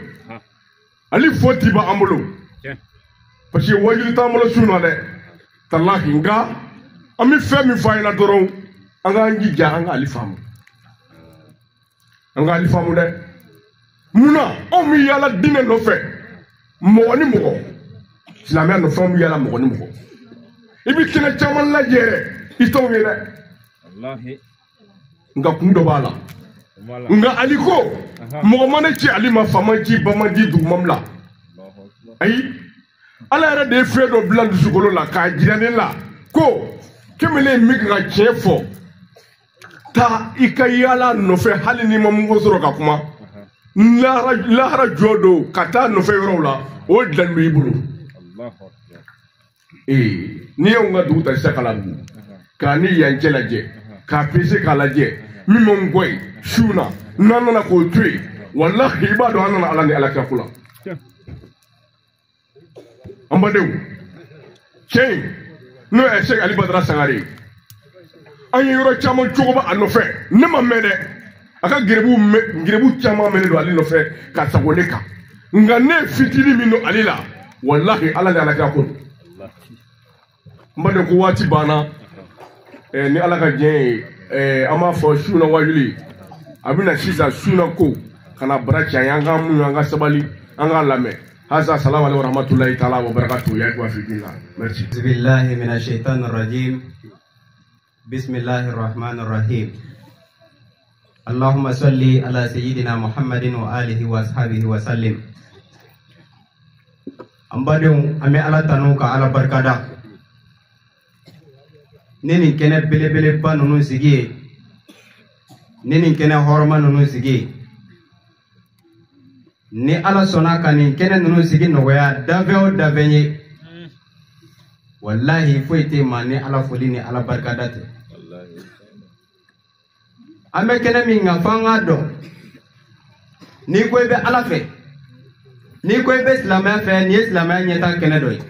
ale fo ti b'an bolo parce que wajuli t'an bolo su na dɛ, talahi. Nka an bɛ fɛn min fɔ a ɲɛna dɔrɔn, an k'an jija an k'ale faamu, an k'ale faamu dɛ. Munna anw bɛ yaala diinɛ nɔfɛ mɔgɔ ni mɔgɔ, silamɛya nɔfɛ anw bɛ yaala mɔgɔ ni mɔgɔ. I bɛ kɛnɛ caman lajɛ yɛrɛ, i t'anw ye dɛ. Nka kun dɔ b'a la. Nka Ali ko mɔgɔ ma ne ci Ali ma, fa ma ci, ba ma ci, dugu ma bila. Ayi, Ala yɛrɛ de ye fɛn dɔ bila dusukolo la k'a jira ne la ko kemele min ka tiɲɛ fɔ, taa i ka yaala nɔfɛ hali n'i ma mugu sɔrɔ ka kuma. Lahara jɔ don ka taa nɔfɛ yɔrɔw la, o dilan b'i bolo. N'i y'anw ka dugu ta sisan k'a labugu, k'a ni yan cɛ lajɛ, k'a pese k'a lajɛ, min bɛ n kɔ yen su na, n'an nana k'o to yen, walahi i b'a dɔn an nana Ala ni Ala kira ko la. An badenw, cɛ in n'o ye Sɛki Ali Badara Sangare ye, an ye yɔrɔ caman cogoba a nɔfɛ, ne ma mɛn dɛ, a ka gerebu caman mɛnnen don ale nɔfɛ ka sago ne kan. Nka ne ye fitinin min don ale la, walahi Ala ni Ala kira ko don. N badenw, ko waati banna, ni Ala ka diɲɛ ye, an b'a fɔ su na wajuli A bɛna sisan suna ko ka na bara ci an ye, an k'an muɲu, an ka sabali, an k'a lamɛn. Haza salamu alaikum warahmatullahi taala wa barakatuhu. Ya ikhwa fi dinillah. Merci. Billahi minash shaitanir rajim. Bismillahir rahmanir rahim. Allahumma salli ala sayyidina Muhammadin wa alihi wa ashabihi wa sallim. An badenw, an bɛ Ala tanu ka Ala barikada. Ni nin kɛnɛ belebeleba ninnu sigi ye, ni nin kɛnɛ hɔrɔma ninnu sigi ye, ni Ala sɔnna ka nin kɛnɛ ninnu sigi nɔgɔya danfɛn o danfɛn ye, walahi foyi tɛ maa ni Ala foli ni Ala barikada tɛ. An bɛ kɛnɛ min kan, f'an k'a dɔn, n'i ko i bɛ Ala fɛ, n'i ko i bɛ silamɛya fɛ, nin ye silamɛya ɲɛtaa kɛnɛ dɔ ye.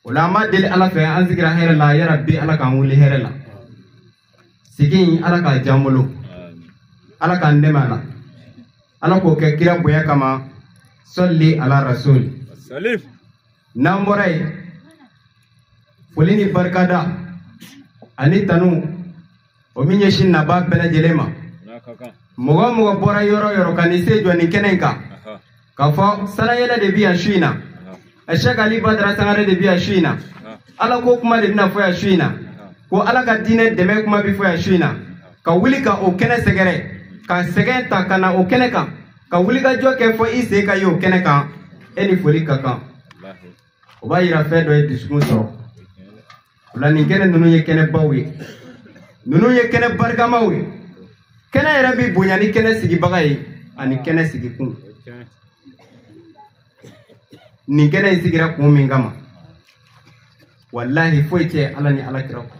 O la an b'a deli Ala fɛ, an sigira hɛrɛ la, yarabi Ala k'an wuli hɛrɛ la. Sigi in Ala k'a diya an bolo, Ala k'an dɛmɛ a la, Ala k'o kɛ kira bonya kama. Sɔli ala rasul. N'an bɔra yen, foli ni barikada ani tanu o min ɲɛsin nabaa bɛɛ lajɛlen ma. Mɔgɔ o mɔgɔ bɔra yɔrɔ o yɔrɔ ka n'i se jɔ nin kɛnɛ in kan, k'a fɔ sanayɛlɛ de bɛ yan su in na, Cheikh Ali Badara Sangare de bɛ yan su in na, Ala ko kuma de bɛna fɔ yan su in na, ko Ala ka diinɛ dɛmɛ kuma bɛ fɔ yan su in na, ka wuli ka o kɛnɛ sɛgɛrɛ, ka sɛgɛn ta ka na o kɛnɛ kan, ka wuli ka jɔ kɛ fɔ i sen ka ye o kɛnɛ kan, e ni foli ka kan. O b'a yira fɛn dɔ ye dusukun sɔrɔ. O la nin kɛnɛ ninnu ye kɛnɛbaw ye, ninnu ye kɛnɛ barikamaw ye. Kɛnɛ yɛrɛ bɛ bonya ni kɛnɛ sigibaga ye ani kɛnɛ sigikun. Nin kɛnɛ in sigira kun min kama, walahi foyi tɛ Ala ni Ala kira kɔ.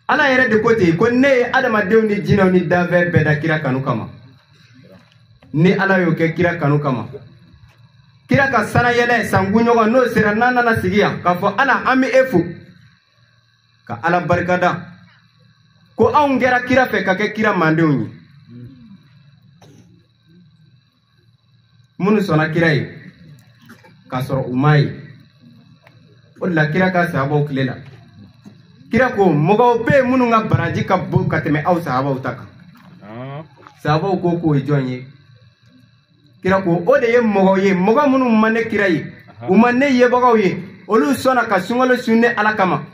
Ala yɛrɛ de ko ten ko ne ye adamadenw ni jinɛw ni danfɛn bɛɛ da kira kanu kama. Ni Ala y'o kɛ kira kanu kama, kira ka sanayɛlɛ sankunɲɔgɔn n'o sera, n'an nana sigi yan k'a fɔ Ala an bɛ e fo ka Ala barikada ko anw kɛra kira fɛ ka kɛ kira mandenw ye. Minnu sɔnna kira ye k'a sɔrɔ u m'a ye, o de la kira ka sahabaw tile la, kira ko mɔgɔw bɛ yen minnu ka baraji ka bon ka tɛmɛ aw sahabaw ta kan. Sahabaw ko k'o ye jɔn ye? Kira ko o de ye mɔgɔw ye, mɔgɔ minnu ma ne kira ye, u ma ne yebagaw ye, olu sɔnna ka sunkalo sun ne Ala kama.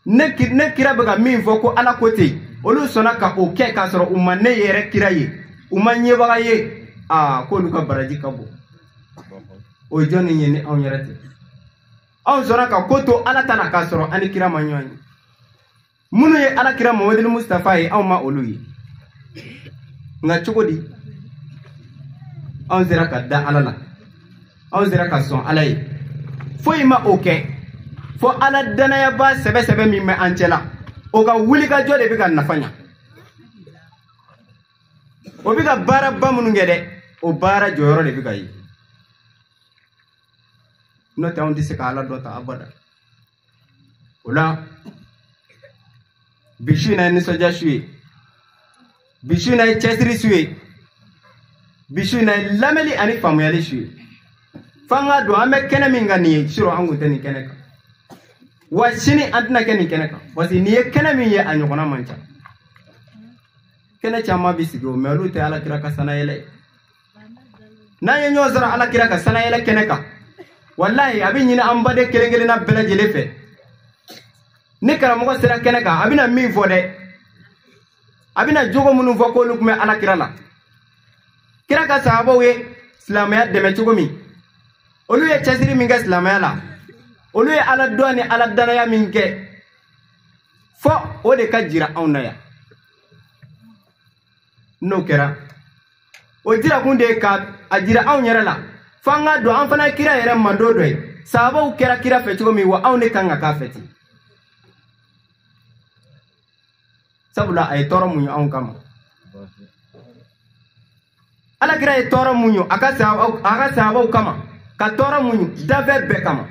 Ne kira bɛ ka min fɔ ko Ala ko ten, olu sɔnna ka o kɛ k'a sɔrɔ u ma ne yɛrɛ kira ye, u ma ɲɛbaga ye. Aa, k'olu ka baraji ka bon. O ye jɔnni ye ni anw yɛrɛ tɛ? Anw sɔnna ka ko to Ala ta la k'a sɔrɔ an ni kira ma ɲɔgɔn ye. Minnu ye Ala kira Muhamadu Mustafa ye, anw ma olu ye. Nka cogo di anw sera ka da Ala la, anw sera ka sɔn Ala ye? Foyi ma o kɛ fo Ala danayaba sɛbɛ sɛbɛ min bɛ an cɛ la, o ka wulikajɔ de bɛ ka nafa ɲa. O bɛ ka baaraba minnu kɛ dɛ, o baara jɔyɔrɔ de bɛ ka ye. N'o tɛ anw tɛ se ka Ala dɔ ta abada. O la bi su in na ye nisɔndiya su ye, bi su in na ye cɛsiri su ye, bi su in na ye lamɛnni ani faamuyali su ye. F'an k'a dɔn an bɛ kɛnɛ min kan nin ye, surɔ an kun tɛ nin kɛnɛ kan, wa sini an tɛna kɛ nin kɛnɛ kan, parce que nin ye kɛnɛ min ye a ɲɔgɔnna man ca. Kɛnɛ caman bɛ sigi o, mɛ olu tɛ Ala kira ka sanayɛlɛ ye. N'an ye ɲɔgɔn sɔrɔ Ala kira ka sanayɛlɛ kɛnɛ kan, walahi a bɛ ɲini an baden kelen kelenna bɛɛ lajɛlen fɛ. Ni karamɔgɔ sera kɛnɛ kan, a bɛna min fɔ dɛ, a bɛna jogo minnu fɔ k'olu tun bɛ Ala kira la, kira ka sahabaw ye silamɛya dɛmɛ cogo min, olu ye cɛsiri min kɛ silamɛya la, olu ye Ala dɔn ni Ala danaya min kɛ, fɔ o de ka jira anw na yan. N'o kɛra, o jirakun de ye ka a jira anw yɛrɛ la, f'an k'a dɔn an fana ye kira yɛrɛ mando dɔ ye. Sahabaw kɛra kira fɛ cogo min, wa anw de kan ka k'a fɛ ten. Sabula a ye tɔɔrɔ mun ye anw kama, Ala kira ye tɔɔrɔ mun ye a ka sahabaw kama, ka tɔɔrɔ mun ye danfɛn bɛɛ kama.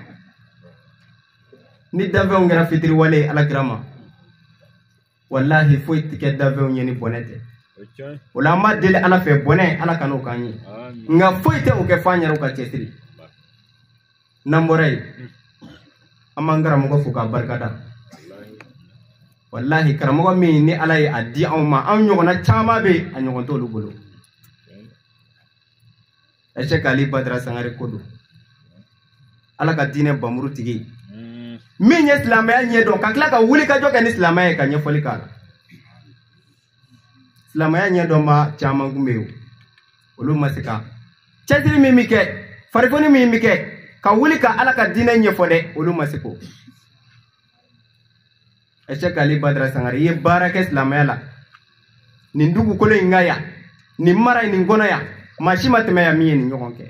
Ni danfɛnw kɛra fitiriwale ye Ala kira ma, walahi foyi tɛ kɛ danfɛnw ye ni bɔnɛ tɛ. O la an b'a deli Ala fɛ, bɔnɛ Ala kan'o k'an ye, nka foyi tɛ o kɛ f'an yɛrɛw ka cɛsiri. N'an bɔra yen, an b'an karamɔgɔ fo k'a barikada. Walahi karamɔgɔ min ni Ala ye a di anw ma, anw ɲɔgɔnna caman bɛ yen, a ɲɔgɔn t'olu bolo. Cheikh Ali Badara Sangare ko don, Ala ka diinɛ bamuru tigi min ye silamɛya ɲɛdɔn ka tila ka wuli ka jɔ kɛ ni silamɛya ye ka ɲɛfɔli k'a la. Silamɛya ɲɛdɔnba caman kun bɛ yen, olu ma se ka cɛsiri min bɛ kɛ, farifoni min bɛ kɛ ka wuli ka Ala ka diinɛ ɲɛfɔ dɛ, olu ma se k'o. Cheikh Ali Badara Sangare, i ye baara kɛ silamɛya la nin dugukolo in ka yan, nin mara in nin kɔnɔ yan, maa si ma tɛmɛ yan min ye nin ɲɔgɔn kɛ,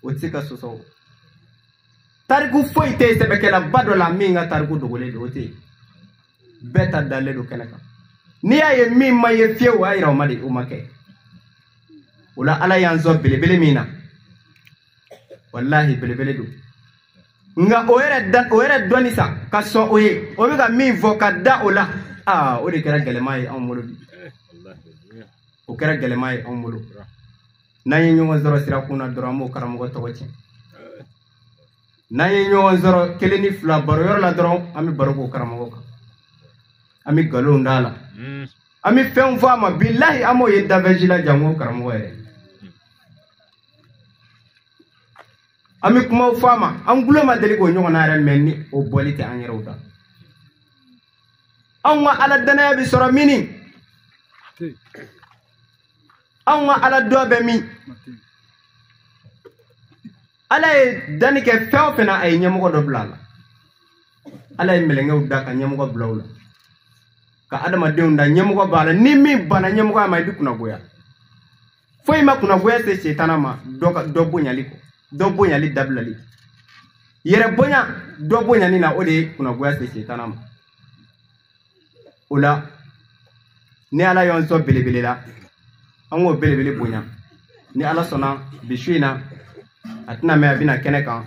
o tɛ se ka sɔsɔ. O tariku foyi tɛ yen sɛbɛkɛlaba dɔ la min ka tariku dogolen don, o tɛ yen, bɛɛ ta dalen don kɛnɛ kan. N'i y'a ye min ma ye fiyewu, o y'a yira o ma de, o ma kɛ. O la Ala y'an sɔn belebele min na, walahi belebele don. Nka o yɛrɛ dɔnni sa ka sɔn o ye, o bɛ ka min fɔ ka da o la, aa o de kɛra gɛlɛman ye anw bolo bi, o kɛra gɛlɛman ye anw bolo. N'an ye ɲɔgɔn sɔrɔ sirakun na dɔrɔn, an b'o karamɔgɔ tɔgɔ tiɲɛ. N'an ye ɲɔgɔn sɔrɔ kelen ni fila baro yɔrɔ la dɔrɔn, an bɛ baro k'o karamɔgɔ kan, an bɛ nkalonw d'a la, an bɛ fɛnw fɔ a ma, bilahi an b'o ye dafɛji la janko karamɔgɔ yɛrɛ. An bɛ kumaw fɔ a ma, an tulo ma deli k'o ɲɔgɔnna yɛrɛ mɛn ni o bɔli tɛ an yɛrɛw da. Anw ka Ala danaya bɛ sɔrɔ min ni? Anw ka Ala dɔ bɛ min? Ala ye danni kɛ fɛn o fɛn na, a ye ɲɛmɔgɔ dɔ bila a la. Ala ye mɛlɛkɛw da ka ɲɛmɔgɔ bila u la, ka adamadenw da ɲɛmɔgɔ b'a la. Ni min banna ɲɛmɔgɔya ma, i bɛ kunnagoya. Foyi ma kunnagoya se setana ma dɔ bonyali kɔ, dɔ bonyali dabilali, yɛrɛ bonya dɔ bonyali na, o de ye kunnagoya se setana ma. O la ni Ala y'an sɔn belebele la, an k'o belebele bonya. Ni Ala sɔnna bi su in na, a tɛna mɛn, a bɛna kɛnɛ kan.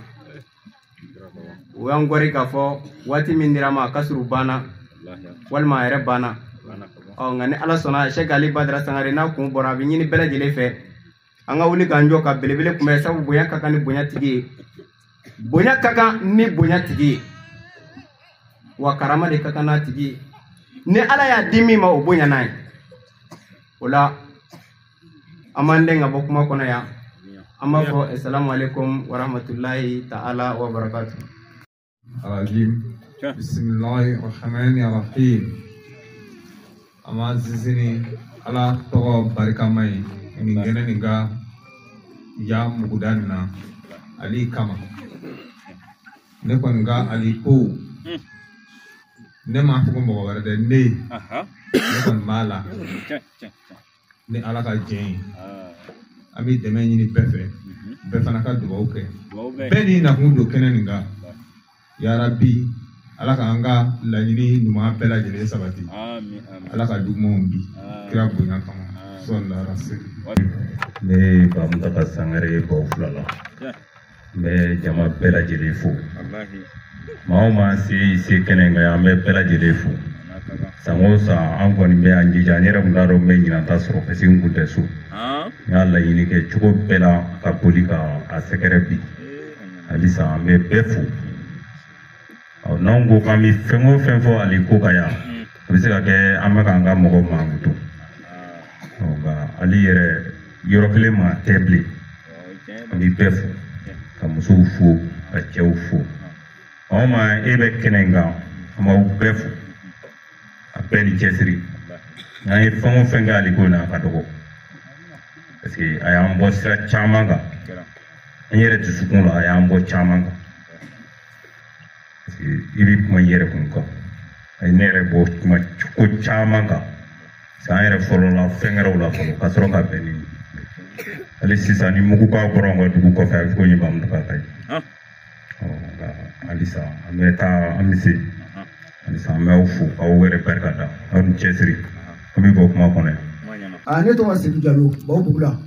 O y'an gɔri k'a fɔ waati min dira ma, a ka surun banna walima a yɛrɛ banna. Ɔ nka ni Ala sɔnna, Cheikh Ali Badara Sangare n'a kun bɔra, a bɛ ɲini bɛɛ lajɛlen fɛ an ka wuli k'an jɔ ka belebele kunbɛn, sabu bonya ka kan ni bonya tigi ye, bonya ka kan ni bonya tigi ye, wa karama de ka kan n'a tigi ye. Ni Ala y'a di min ma, o bonya n'a ye. O la an b'an den ka bɔ kuma kɔnɔ yan, an b'a fɔ asalamu alaikum wa rahmatulahi ta'ala wa barakatuh. Rajim. Bismillahi rahmani rahim. An b'an sinsin ni Ala tɔgɔ barikama ye nin kɛnɛ nin ka ya muguda nin na Ali kama. Ne kɔni ka Ali ko, ne m'a fɔ ko mɔgɔ wɛrɛ dɛ, ne kɔni b'a la ni Ala ka diɲɛ ye. An bɛ dɛmɛ ɲini bɛɛ fɛ, bɛɛ fana ka dugawu kɛ, bɛɛ n'i nakun don kɛnɛ nin kan. Yarabi, Ala k'an ka laɲini ɲuman bɛɛ lajɛlen sabati. Ala ka jugumanw bi kira bonya kama. Sɔli ala. Ne ye Bamuntaka Sangare baw fila la, n bɛ jama bɛɛ lajɛlen fo. Maa o maa se se kɛnɛ kan, an bɛ bɛɛ lajɛlen fo. San o san an kɔni bɛ an jija, n yɛrɛ kun t'a dɔn n bɛ ɲinan ta sɔrɔ parce que n kun tɛ so. N y'a laɲini kɛ cogo bɛɛ la ka boli ka a sɛgɛrɛ bi. Halisa an bɛ bɛɛ fo. N'anw ko k'an bɛ fɛn o fɛn fɔ Ali ko kan yan, a bɛ se ka kɛ an bɛ k'an ka mɔgɔw mankutu. Nka Ali yɛrɛ yɔrɔ kelen maa tɛ bilen. An bɛ bɛɛ fo, ka musow fo, ka cɛw fo. Anw ma e bɛ kɛnɛ in kan, an b'aw bɛɛ fo. A bɛɛ ni cɛsiri. N'an ye fɛn o fɛn kɛ Ali ko in na, a ka dɔgɔ. Parce que a y'an bɔ sira caman kan. An yɛrɛ dusukun la, a y'an bɔ caman kan. Parce que i bɛ kuma i yɛrɛ kun kan. A ye ne yɛrɛ bɔ kuma ko caman kan. Parce que an yɛrɛ fɔlɔ la fɛn wɛrɛw la fɔlɔ ka sɔrɔ ka bɛn ni. Hali sisan ni mugu k'a bɔra an ka dugu kɔfɛ, a bɛ fɔ ko n ye Bamuntaka ta ye. Nka halisa an bɛ taa, an bɛ se. Halisa an bɛ aw fo k'aw yɛrɛ barika da, aw ni cɛsiri. An bɛ bɔ kuma kɔnɔ yan. Ne tɔgɔ Sedu Jalo, Baw Bugula.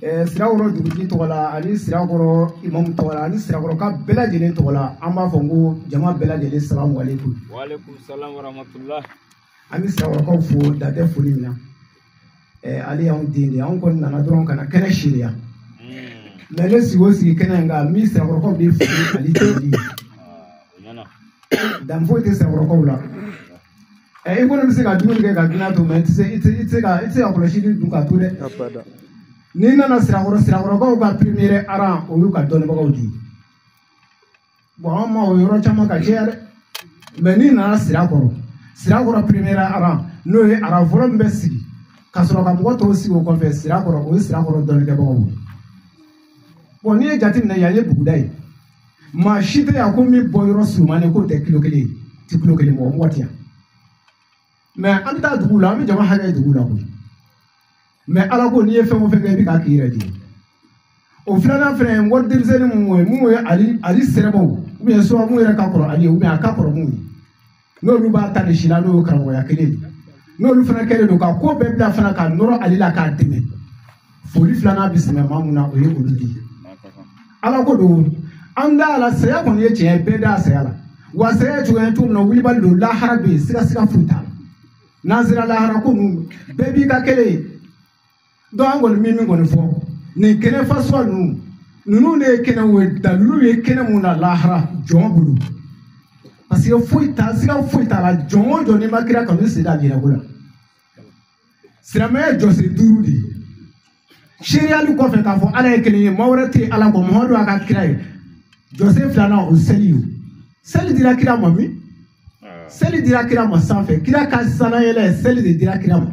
Sirakɔrɔ dugutigi tɔgɔ la, ani Sirakɔrɔ imamu tɔgɔ la, ani Sirakɔrɔ ka bɛɛ lajɛlen tɔgɔ la, an b'a fɔ ko jama bɛɛ lajɛlen salamu aleykum. Wa aleykum salam wa rahmatulah. An bɛ Sirakɔrɔkaw fo dan tɛ foli min na. Ale y'anw den de ye, anw kɔni nana dɔrɔn ka na kɛnɛ seereya. Mɛ ne sigi o sigi kɛnɛ in kan, n bɛ Sirakɔrɔkaw de fo Ali tɛmɛli ye. Dan foyi tɛ Sirakɔrɔkaw la. I kɔni bɛ se ka dumuni kɛ ka dunan to mɛ i tɛ se ka kɔlɔsili dun ka to dɛ. N'i nana Sirakɔrɔ, Sirakɔrɔkaw ka premier rang o y'u ka dɔnnibagaw de ye. Bon an ma o yɔrɔ caman ka caya dɛ. Mɛ n'i nana Sirakɔrɔ, Sirakɔrɔ premier rang n'o ye rang fɔlɔ min bɛ sigi ka sɔrɔ ka mɔgɔ tɔw sigi o kɔfɛ Sirakɔrɔ, o ye Sirakɔrɔ dɔnnikɛbagaw ye. Bon n'i ye jateminɛ yan ye buguda ye. Maa si tɛ yan ko min bɔ yɔrɔ surunmanen k'o tɛ kilo kelen ye, ti kilo kelen bɔ, mɔgɔ tɛ yan. Mɛ an bɛ taa dugu la, an bɛ jama hakɛ ye dugu la koyi. Mɛ ala ko n'i ye fɛn o fɛn kɛ i bɛ k'a k'i yɛrɛ de ye. O filanan fɛnɛ ye wari denmisɛnnin mun ye, mun ye Ali sɛrɛbaw ou bien soit mun yɛrɛ ka kɔrɔ Ali ye ou bien a ka kɔrɔ mun ye. N'olu b'a ta nin si la n'o ye karamɔgɔya kelen ye. N'olu fana kɛlen don ka ko bɛɛ bila fana ka nɔrɔ Ali la k'a dɛmɛ. Foli filanan bɛ sɛmɛ maa mun na o ye olu de ye. Ala ko don an da la saya kɔni ye tiɲɛ ye, bɛɛ da saya la. Wa saya ye cogoya cogo min na wulibali don, lahara bɛ yen, siga foyi t'a la. N'an sera lahara ko ninnu bɛɛ b'i ka kelen ye. Donc an kɔni min kɔni fɔ nin kɛnɛ fasuguya ninnu de ye kɛnɛw ye, dalilu ye kɛnɛ mun na lahara jɔn bolo. Parce que foyi t'a siga foyi t'a la, jɔn o jɔn n'i ma kira kanu sen da yɛrɛ ko la. Silamɛya ye jɔsen 5 de ye. Seereyali kɔfɛ k'a fɔ Ala ye kelen ye, maa wɛrɛ tɛ Ala kɔ, Muhamadu y'a ka kira ye. Jɔsen filanan o seli ye. Seli dira kira ma min? Seli dira kira ma sanfɛ, kira ka sanayɛlɛ seli de dira kira ma.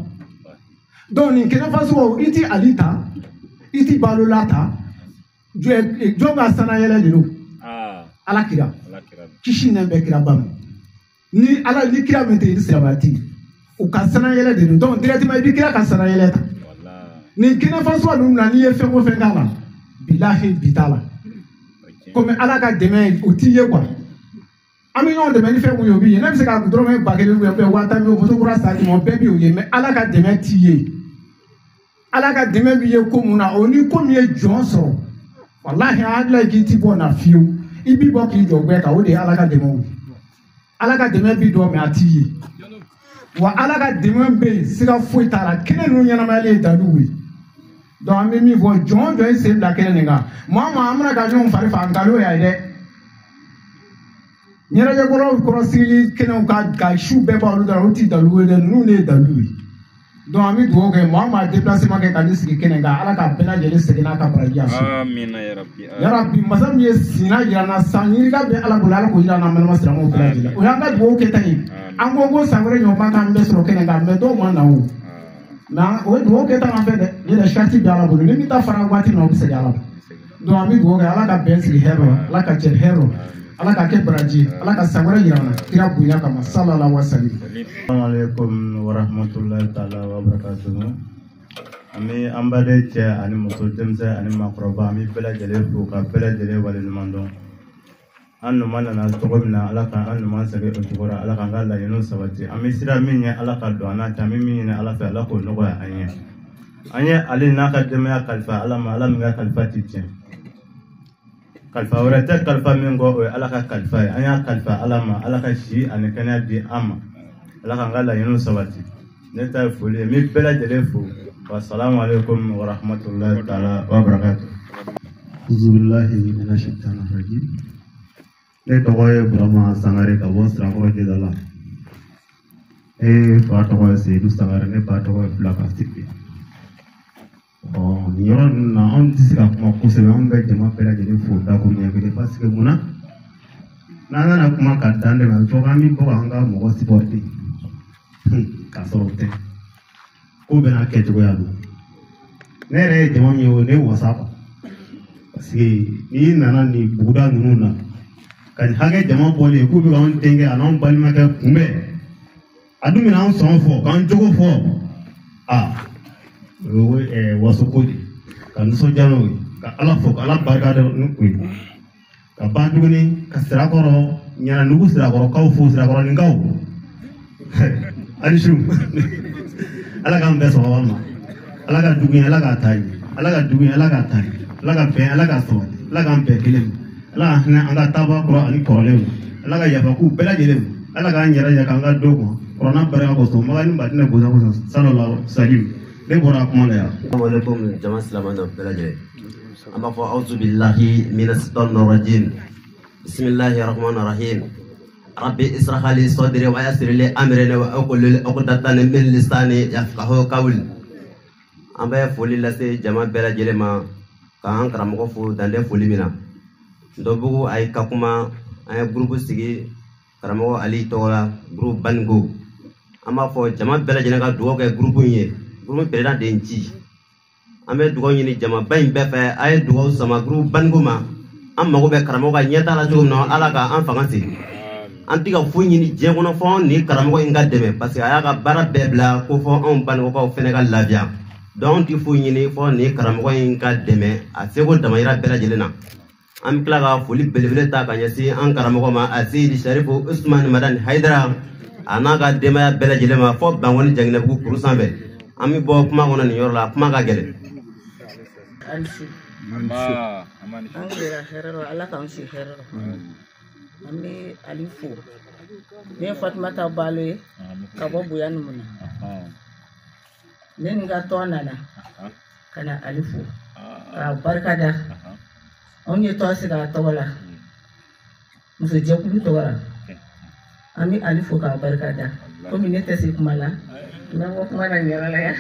Donc nin kɛnɛ fasuguw i ti Ali ta, i ti Balola ta, jɔn ka sanayɛlɛ de don. Ala kira. Kisi nɛ bɛ kira ba ma. Ni Ala ni kira min tɛ yen, ni silamɛya tɛ yen. U ka sanayɛlɛ de don. Donc directement i bɛ kira ka sanayɛlɛ ta. Nin kɛnɛ fasuguya ninnu na n'i ye fɛn o fɛn k'a la, bilahi bi t'a la. Komi Ala ka dɛmɛ o t'i ye quoi. An bɛ ɲɔgɔn dɛmɛ ni fɛn mun ye o b'i ye. Ne bɛ se ka dɔrɔmɛ 1000 ou bien 50 000 moto kura san d'i ma, o bɛɛ b'i ye mɛ Ala ka dɛmɛ t'i ye. Ala ka dɛmɛ b'i ye ko mun na, o ni ko min ye jɔn sɔrɔ. Walahi an hakili la k'i ti bɔ na fiyewu. I b'i bɔ k'i jɔ bɛɛ kan, o de ye Ala ka dɛmɛ ye. Ala ka dɛmɛ b'i dɔn mɛ a t'i ye. Wa Ala ka dɛmɛ bɛ yen, siga foyi t'a la. Kɛnɛ ninnu ɲɛnamayalen ye dalilu ye. Donc an bɛ min fɔ, jɔn o jɔn ye sen bila kɛnɛ nin kan, maa o maa an bɛna ka ɲɔgɔn fari faga nkalon y'a ye dɛ. Ɲɛnajɛkɔrɔw kɔrɔ sigili kɛnɛw ka su bɛɛ bɔ olu da la, olu ti dalilu ye dɛ, ninnu de ye dalilu ye. Donc an bɛ dugawu kɛ maa o maa déplacement kɛ ka n'i sigi kɛnɛ kan, Ala ka bɛɛ lajɛlen segin n'a ka baraji ye. Amina ya Rabbi. Ya Rabbi, masa min ye sina jira n na, san yirika bɛ Ala bolo, Ala k'o jira n na, an balima silamɛw bɛɛ lajɛlen. O y'an ka dugawu kɛta ye. An ko san wɛrɛ ɲɔgɔn k'an bɛɛ sɔrɔ kɛnɛ kan, mɛ dɔw ma na o. Nka o ye dugawu kɛta an fɛ dɛ, ne yɛrɛ sariti bɛ Ala bolo, ni min ta fara waati min na o bɛ segin Ala ma. Donc an bɛ dugawu kɛ Ala ka bɛn sigi hɛrɛ la, Ala ka jɛ hɛrɛ la, Ala ka kɛ baraji, Ala ka san wɛrɛ jira an na, kira bonya kama, sallallahu alaihi wa sallam. Assalamu alaikum wa rahmatullahi ta'ala wa barakatuhu. An bɛ an baden cɛ ani muso, denmisɛn ani maakɔrɔba, an bɛ bɛɛ lajɛlen fo ka bɛɛ lajɛlen waleɲuman dɔn. An ɲuman nana cogo min na, Ala ka an ɲuman segin o cogo la, Ala k'an ka laɲiniw sabati. An bɛ sira min ɲɛ, Ala ka don an n'a cɛ, an bɛ min ɲini Ala fɛ, Ala k'o nɔgɔya an ye. An ye ale n'a ka denbaya kalifa Ala ma, Ala min ka kalifa ti tiɲɛ. Kalifa wɛrɛ tɛ kalifa min kɔ, o ye Ala ka kalifa ye. An y'a kalifa Ala ma, Ala ka si ani kɛnɛya di an ma, Ala k'an ka laɲiniw sabati. Ne ta ye foli ye, n bɛ bɛɛ lajɛlen fo. Wa salamu alaikum wa rahmatullahi ta'ala wa barakatuh. Auzubillahi minash shaitanir rajim. Ne tɔgɔ ye Burama Sangare ka bɔ Sirakɔrɔ Jidala. Ne fa tɔgɔ ye Seyidu Sangare, ne ba tɔgɔ ye Fulaka Sidibe. Nin yɔrɔ ninnu na anw tɛ se ka kuma kosɛbɛ, anw bɛ jama bɛɛ lajɛlen fo dakuru ɲɛ kelen parce que mun na n'an nana kuma ka dan de ma, a bɛ fɔ k'an bɛ bɔ k'an ka mɔgɔ supporter k'a sɔrɔ o tɛ. Ko bɛɛ n'a kɛcogoya don. Ne yɛrɛ ye jama min ye, o ne wasa quoi. Parce que n'i nana nin buguda ninnu na ka nin hakɛ jama bɔlen k'u bɛ k'anw denkɛ a n'anw balimakɛ kunbɛn, a dun bɛna an sɔn fɔ k'an jogo fɔ, a o ye wasoko de ye, ka nisɔndiya n'o ye, ka Ala fo ka Ala barika da ni o ye, ka ban tuguni ka Sirakɔrɔ Ɲananugu Sirakɔrɔkaw fo, Sirakɔrɔninkaw ani su. Ala k'an bɛɛ sɔn ma, Ala ka dugu in Ala k'a taa ɲɛ, Ala ka dugu in Ala k'a taa ɲɛ, Ala ka bɛn Ala k'a sabati, Ala k'an bɛɛ kelen ma, Ala ka hinɛ an ka taabaa kɔrɔ ani kɔrɔlenw ma, Ala ka yafa k'u bɛɛ lajɛlen ma, Ala k'an yɛrɛ ɲɛ k'an ka don kɔnɔ kɔrɔna barika kosɔn, Makan ni Badinɛ bonya kosɔn, sallallahu salim. Ne bɔra kuma la yan. Assalamu alaikum jama silamɛ dɔ bɛɛ lajɛlen. An b'a fɔ auzu billahi minas shaitanir rajim. Bismillahir rahmanir rahim. Rabbi israh li sadri wa yassir li amri wa uqlul uqdatan min lisani yafqahu qawli. An bɛ foli lase jama bɛɛ lajɛlen ma k'an karamɔgɔ fo dantɛ foli min na. Dɔbugu a ye ka kuma, an ye gurupu sigi karamɔgɔ Ali tɔgɔ la, gurupu Baninko. An b'a fɔ jama bɛɛ lajɛlen ka dugawu kɛ gurupu in ye. Gurupu président de ye n ci. An bɛ dugawu ɲini jamaba in bɛɛ fɛ, a ye dugawu sama gurupu Baninko ma. An mago bɛ karamɔgɔ ka ɲɛtaa la cogo min na, Ala ka an fanga se. An tɛ ka foyi ɲini diɲɛ kɔnɔ fɔ ni karamɔgɔ in ka dɛmɛ, parce que a y'a ka baara bɛɛ bila ko fɔ anw Baninkokaw fɛnɛ ka lafiya. Donc anw tɛ foyi ɲini fɔ ni karamɔgɔ in ka dɛmɛ a seko damayira bɛɛ lajɛlen na. An bɛ tila ka foli belebele ta ka ɲɛsin an karamɔgɔ ma, a Seyidi Sharifu Usman Madani Hayidara, a n'a ka denbaya bɛɛ lajɛlen ma fɔ Bankɔni Jaginɛbugu kuru sanfɛ. An bɛ bɔ kuma kɔnɔ nin yɔrɔ la, kuma ka gɛlɛn. An tilera hɛrɛ rɔ, Ala k'an si hɛrɛ rɔ. An bɛ Ali fo. Ne ye Fatumata Balo ye ka bɔ Bonya na. Ne ni n ka tɔn nana ka na Ali fo k'a barika da. Anw ye tɔn sigi a tɔgɔ la, musojɛkulu tɔgɔ la. An bɛ Ali fo k'a barika da. Komi ne tɛ se kuma la, n bɛ bɔ kuma la nin yɔrɔ la yan.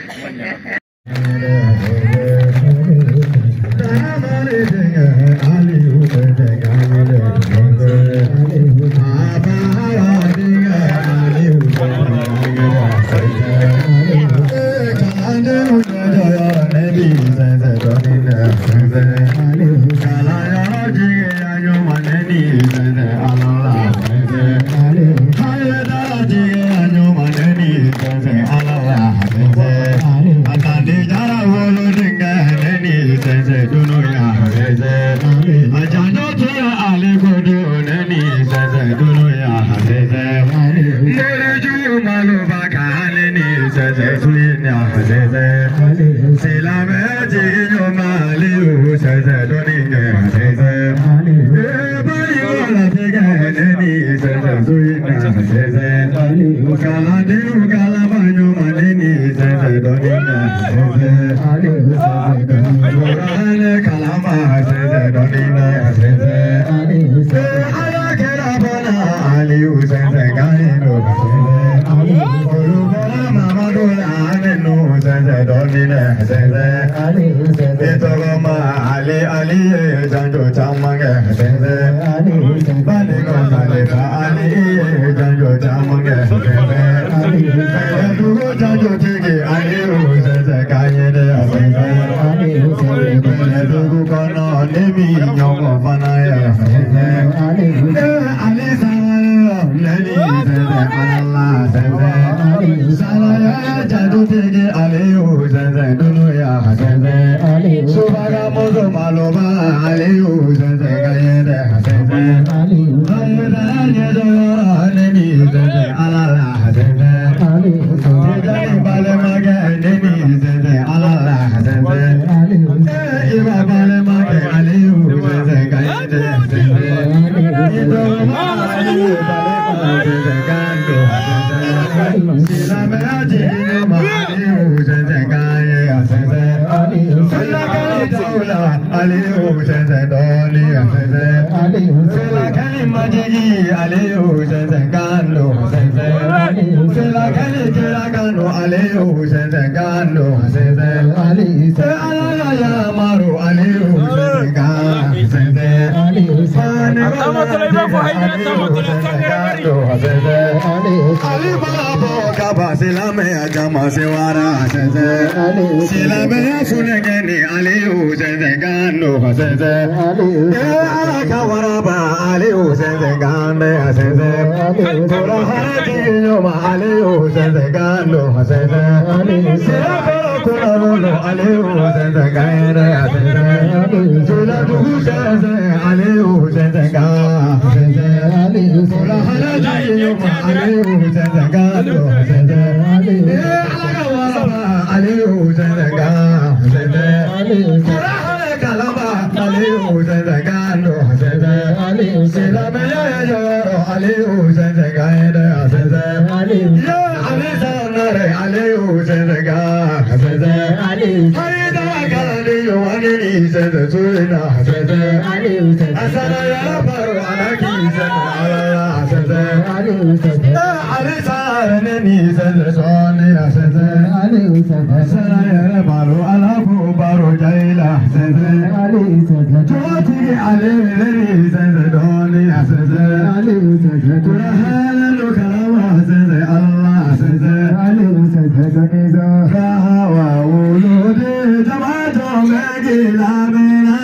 Ali Sangare ne ni sɛnsɛn sɔɔni a sɛnsɛn. Ali sɛnsɛn. Sara yɛrɛ baro Ala ko baro jayila sɛnsɛn. Ali sɛnsɛn. Jotigi ale ne ni sɛnsɛn dɔɔni a sɛnsɛn. Ali sɛnsɛn. Kura hɛrɛ lo kalama sɛnsɛn Ala sɛnsɛn. Ali sɛnsɛn sɛnsɛn. Kahawa wuludi jama jɔn bɛ k'i lamɛnna.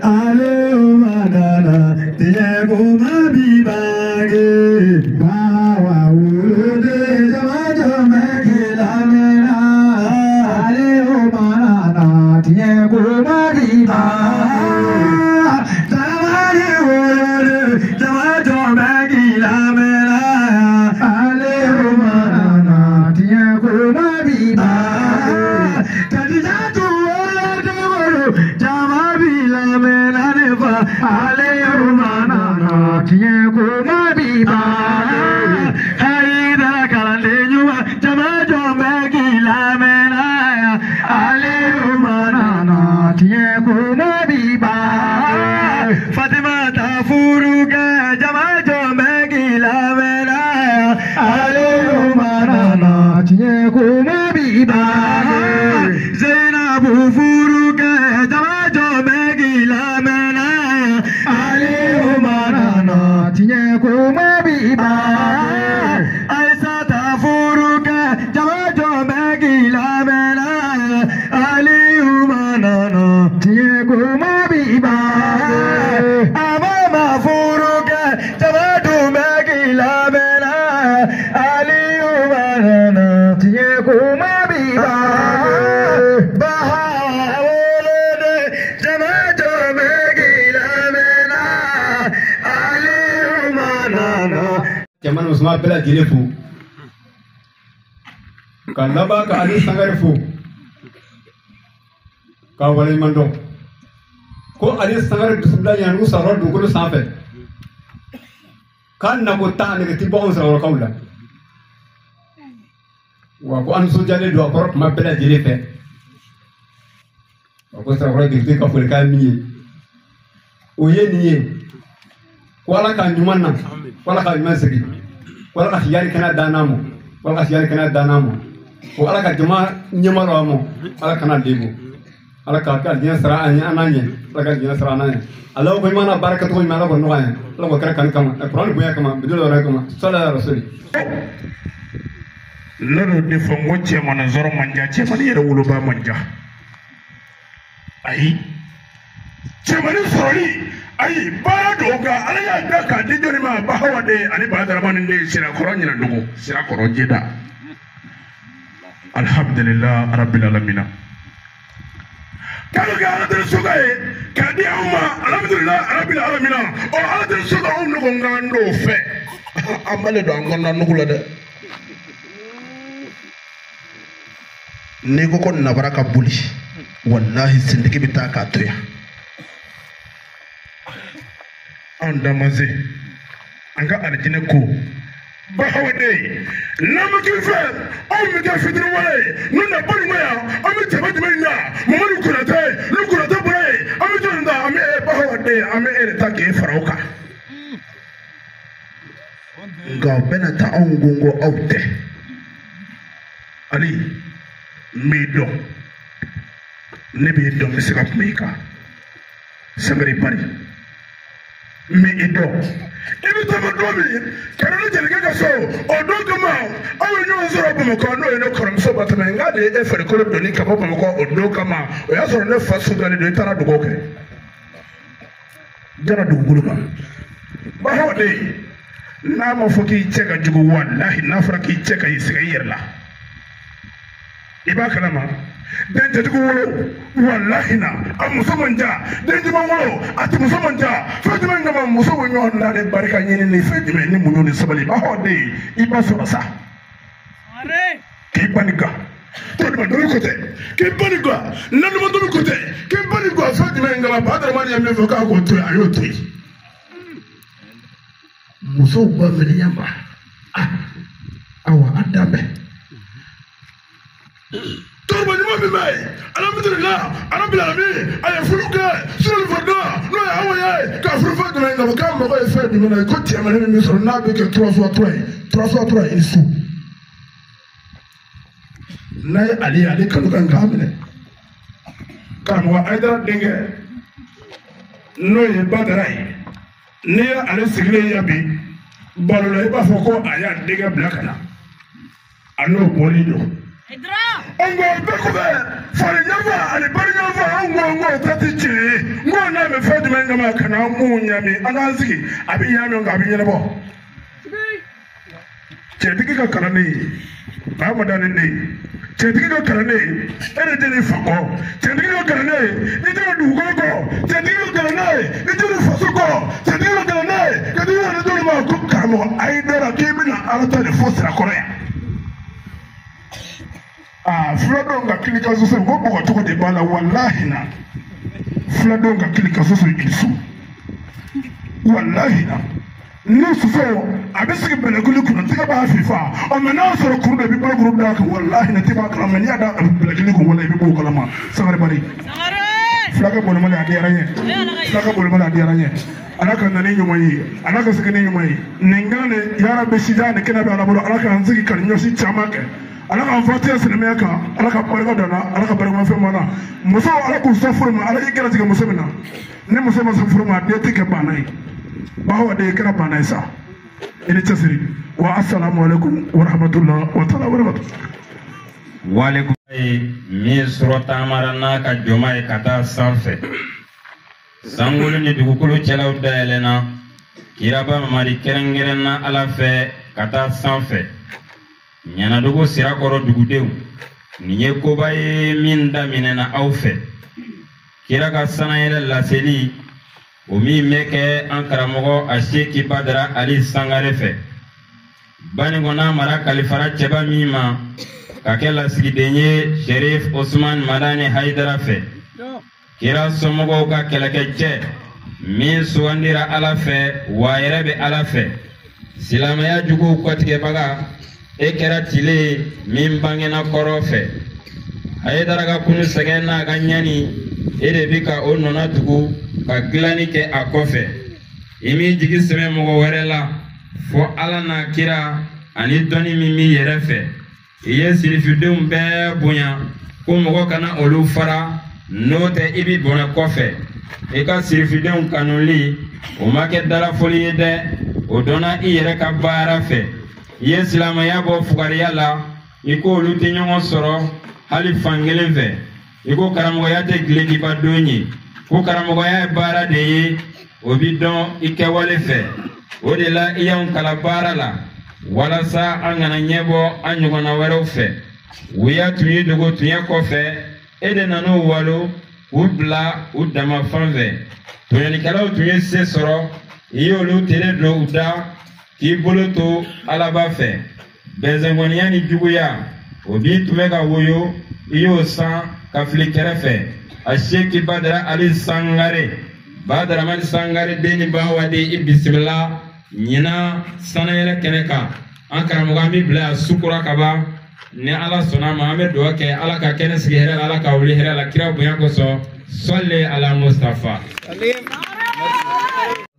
Ale madana tiɲɛ ko ma bi bange. Kahawa wuludi jama jɔn bɛ k'i lamɛnna. Ale madana tiɲɛ ko ma bi bange. Jamani wuludi jama jɔn bɛ k'i lamɛnna. Ale madana tiɲɛ ko ma bi bange. Kadijatu wuludi jama bi lamɛnna ne fa. Ale madana tiɲɛ ko ma bi bange. Hayidara kalanden ɲuman jama jɔn bɛ k'i lamɛnna. Ale madana tiɲɛ ko ma bi bange. Fatima ta furu kɛ jama jɔn bɛ k'i lamɛnna. Ale madana tiɲɛ ko ma bi bange. Zainabu furu kɛ jama jɔn bɛ k'i lamɛnna. Ale madana tiɲɛ ko ma bi bange. Aisata furu kɛ jama jɔn bɛ k'i lamɛnna. Ale madana tiɲɛ ko ma bi bange. Amama furu kɛ jama dun bɛ k'i lamɛnna. Ale madana tiɲɛ ko ma bi bange. Bahawa woloden jama jɔn bɛ k'i lamɛnna. Ale madana. Cɛman ni musoman bɛɛ lajɛlen fo ka laban ka Ali Sangare fo k'a waleɲuman dɔn ko Ali Sangare bisimila ɲangu sɔrɔ dugukolo sanfɛ k'a nako tan nɛgɛ ti bɔ anw Sirakɔrɔkaw la wa ko an nisɔndiyalen don a kɔrɔ tuma bɛɛ lajɛlen fɛ wa ko Sirakɔrɔ dugutigi ka folikan ye min ye o ye nin ye ko Ala ka ɲuman na ko Ala ka ɲuman segin ko Ala ka siyali kɛnɛ dan n'a ma ko Ala ka siyali kɛnɛ dan n'a ma ko Ala ka jama ɲɛma dɔ a ma Ala kana degun Ala ka ka diɲɛ sara an ye an n'a ɲɛ Ala ka diɲɛ sara an n'a ɲɛ Ala ko ɲuman na baara kɛcogo ɲuman Ala k'o nɔgɔya an ye Ala k'o kɛra kanu kama kuranɛ bonya kama bidon yɛrɛ kama sala ya rasuli. Ne y'o de fɔ n ko cɛmanin sɔrɔ man diya cɛmanin yɛrɛ woloba man diya ayi cɛmanin sɔrɔli ayi baara dɔw kan Ala y'a da k'a di jɔnni ma Bahawa den ani Badaramani den Sirakɔrɔ Ɲinɛdugu Sirakɔrɔ Jeda alhamdulillah rabbil alamina k'ale kɛ Ala deli soka ye k'a di anw ma alhamdulillah rabbil alamina ɔ Ala deli soka anw ne ko n k'an t'o fɛ an b'ale don an kɔnɔna nugu la dɛ. N'i ko ko nabara ka boli walahi sentigi bɛ taa k'a to yan anw damaze an ka alijinɛ ko Bahawa den n'an bɛ k'i fɛ anw bɛ kɛ fitiriwale ye n'u na balimaya yan an bɛ cɛba jumɛn ta Mamadu Konate ni Konate bɔra yen an bɛ jɔnni ta an bɛ e Bahawa den an bɛ e de ta k'e fara o kan nka o bɛna taa anw ko aw tɛ Ali n b'i dɔn ne b'i dɔn n bɛ se ka kuma i kan Sangare Bari n bɛ i dɔn i bɛ taa don min ka na ne jelikɛ ka so o don kama aw ye ɲɔgɔn sɔrɔ Bamakɔ n'o ye ne kɔrɔmuso Batoma ye n k'a de ye e farikolo donni ka bɔ Bamakɔ o don kama o y'a sɔrɔ ne fa sudalen don i taara dugawu kɛ jara dugukolo kan Bahawa den n'a ma fɔ k'i cɛ ka jugu walahi n'a fɔra k'i cɛ ka i sɛgɛn i yɛrɛ la i b'a kalama den cɛjugu wolo walahi na a muso man ca den juman wolo a ti muso man ca fɛn jumɛn kama muso bɛ ɲɔgɔn na de barika ɲini ni fɛn jumɛn ni muɲu ni sabali Bahawa den i b'a sɔrɔ sa k'i ba ni gan tɔnima dɔnni ko tɛ k'i ba ni gan nanuma dɔnni ko tɛ k'i ba ni gan fɛn jumɛn kama Badaramani ye min fɔ k'a k'o to yen a y'o to yen musow ba minɛ yan ma awa an dan bɛɛ. Cɛkɔrɔba ɲuman min bɛ yen, alhamdulilah, arabil alamin, a ye furu kɛ, sirali fɔdɔ, n'o ye aw ye, ka furu fɛn jumɛn kama, k'a mago ye fɛn jumɛn na, ko cɛmannin min bɛ sɔrɔ n'a bɛ kɛ 3 fois 3 ye, 3 fois 3 ye i su. N'a ye ale ye, ale kanu kan k'a minɛ. Karamɔgɔ Ayidara denkɛ, n'o ye Badara ye, n'i ye ale sigilen ye bi, balo la i b'a fɔ ko a y'a denkɛ bila ka na, a n'o bɔlen don. An ko bɛɛ kɔfɛ fari ɲɛfɔ ani bari ɲɛfɔ an ko n ko ta ti tiɲɛ ye n ko n'a bɛ fɛn jumɛn kama ka na an b'u ɲami an k'an sigi a bɛ ɲami nka a bɛ ɲɛnabɔ. Cɛtigi ka kalan ne ye a ma da ni ne ye cɛtigi ka kalan ne ye e de tɛ ne fa kɔ cɛtigi ka kalan ne ye i tɛ ne dugukolo kɔ cɛtigi ka kalan ne ye i tɛ ne faso kɔ cɛtigi ka kalan ne ye cɛtigi ka ne ma ko karamɔgɔ Ayidara k'i bɛna Ala ta de fɔ Sirakɔrɔ yan. Aa filadenw ka kili ka soso ko bɔgɔ cogo de b'a la walahi na filadenw ka kili ka soso i su walahi na ni soso a bɛ sigi bɛlɛkuli kunna tɛgɛ b'a fifa ɔ mɛ n'a sɔrɔ kuru de b'i bolo kuru d'a kan walahi na tɛ b'a kalama n'i y'a da bɛlɛkuli kun wala i bɛ b'o kalama Sangare bari fulakɛ bolomali a diyara n ye fulakɛ bolomali a diyara n ye Ala ka na ni ɲuman ye Ala ka segin ni ɲuman ye nin kan de yarabi sida ni kɛnɛ bɛ Ala bolo Ala k'an sigi ka ɲɔsi caman kɛ Ala k'an fatiya silamɛya kan Ala ka barika don na Ala ka barikamafɛn b'an na muso Ala k'u sɔn furu ma Ala y'i gɛrɛsɛgɛ muso min na ni muso ma sɔn furu ma a den tɛ kɛ banna ye bawo den kɛra banna ye sa i ni cɛsiri wa asalamu aleykum wa rahmatulah wa taala wa barakatu. Walekum ye min sɔrɔ taamara n'a ka jɔma ye ka taa sanfɛ sankolo ni dugukolo cɛlaw dayɛlɛnna kiraba Mamadi kɛrɛnkɛrɛnna Ala fɛ ka taa sanfɛ. Ɲanadugu Sirakɔrɔ dugudenw nin ye koba ye min daminɛna aw fɛ kira ka sanayɛlɛ laseli o min bɛ kɛ an karamɔgɔ Aseki Badara Ali Sangare fɛ Banikɔna mara kalifara cɛba min ma ka kɛ lasigiden ye Sherif Osman Madani Hayidara fɛ kira somɔgɔw ka kɛlɛkɛcɛ min sugandira Ala fɛ wa yɛrɛ bɛ Ala fɛ silamɛya juguw kɔtigɛbaga e kɛra tile ye min bangena kɔrɔ fɛ Hayidara ka kunu sɛgɛn n'a ka ɲani e de bi ka o nɔna tugu ka dilanni kɛ a kɔfɛ i m'i jigi sɛmɛ mɔgɔ wɛrɛ la fɔ Ala n'a kira ani dɔnni min b'i yɛrɛ fɛ i ye sirifidenw bɛɛ bonya ko mɔgɔ kana olu fara n'o tɛ i bi bɔnɛ kɔfɛ i ka sirifidenw kanuli o ma kɛ dalafɔli ye dɛ o dɔnna i yɛrɛ ka baara fɛ i ye silamɛya bɔ fugariya la i ko olu tɛ ɲɔgɔn sɔrɔ hali fankelen fɛ i ko karamɔgɔya tɛ gilekiba don ye ko karamɔgɔya ye baara de ye o bi dɔn i kɛwale fɛ o de la i y'anw kalan baara la walasa an kana ɲɛbɔ an ɲɔgɔnna wɛrɛw fɛ wuya tun y'i dogo tuɲɛ kɔfɛ e de nan'o walo k'u bila u dama fan fɛ tɔɲɔnikɛlaw tun ye se sɔrɔ i y'olu tere don u da k'i bolo to Alaba fɛ bɛnzɛnkɔniya ni juguya o b'i tun bɛ ka woyo i y'o san ka fili kɛrɛfɛ Aseki Badara Ali Sangare Badaramani Sangare den ni bawaden i bisimila ɲinan sanayɛlɛ kɛnɛ kan an karamɔgɔ an b'i bila yan sukura ka ban ni Ala sɔnna a ma an bɛ dugawu kɛ Ala ka kɛnɛ sigi hɛrɛ la Ala ka wuli hɛrɛ la kira bonya kosɔn sɔli ala Mustafa.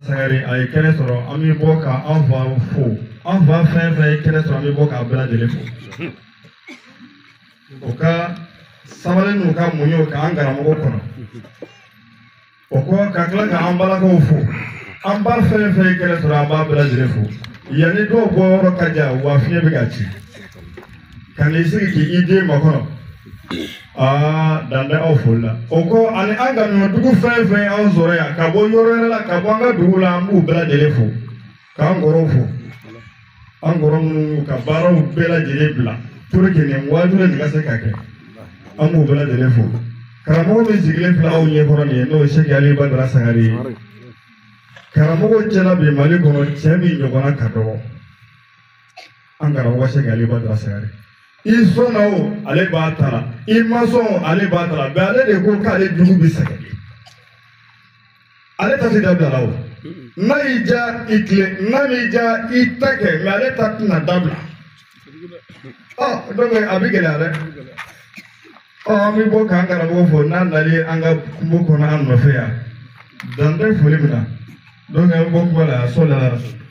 Sangare a ye kɛnɛ sɔrɔ an bɛ bɔ ka an fa fo an fa fɛn fɛn ye kɛnɛ sɔrɔ an bɛ bɔ k'a bɛɛ lajɛlen fo o ka sabali n'u ka muɲu k'an karamɔgɔ kɔnɔ o kɔ ka tila k'an balakaw fo an ba fɛn fɛn ye kɛnɛ sɔrɔ an b'a bɛɛ lajɛlen fo yanni dɔw bɔ yɔrɔ ka jan wa fiɲɛ bɛ ka ci ka n'i sigi k'i den makɔnɔ aa dan tɛ aw foli la o kɔ ani an ka ɲɔdugu fɛn fɛn y'an sɔrɔ yan ka bɔ yɔrɔ wɛrɛ la ka bɔ an ka dugu la an b'u bɛɛ lajɛlen fo k'an kɔrɔw fo an kɔrɔ minnu y'u ka baaraw bɛɛ lajɛlen bila pour que nin waajuli nin ka se ka kɛ an b'u bɛɛ lajɛlen fo karamɔgɔ min sigilen filɛ aw ɲɛkɔrɔ nin ye n'o ye Seki Ali Badara Sangare ye karamɔgɔ cɛla bi Mali kɔnɔ cɛ min ɲɔgɔnna ka dɔgɔ an karamɔgɔ Seki Ali Badara Sangare i sɔnna o ale b'a ta la i ma sɔn o ale b'a ta la mɛ ale de ko k'ale jugu bɛ sɛgɛn ale ta tɛ dabila la o n'a y'i diya i tilen n'a m'i diya i ta kɛ mɛ ale ta tɛna dabila ɔ donc a bɛ gɛlɛya dɛ Ɔ an bɛ bɔ k'an karamɔgɔ fo n'a nalen an ka kungo kɔnɔ an nɔfɛ yan. Dan tɛ foli min na. Donc an bɛ bɔ kuma la sɔli ala rasul.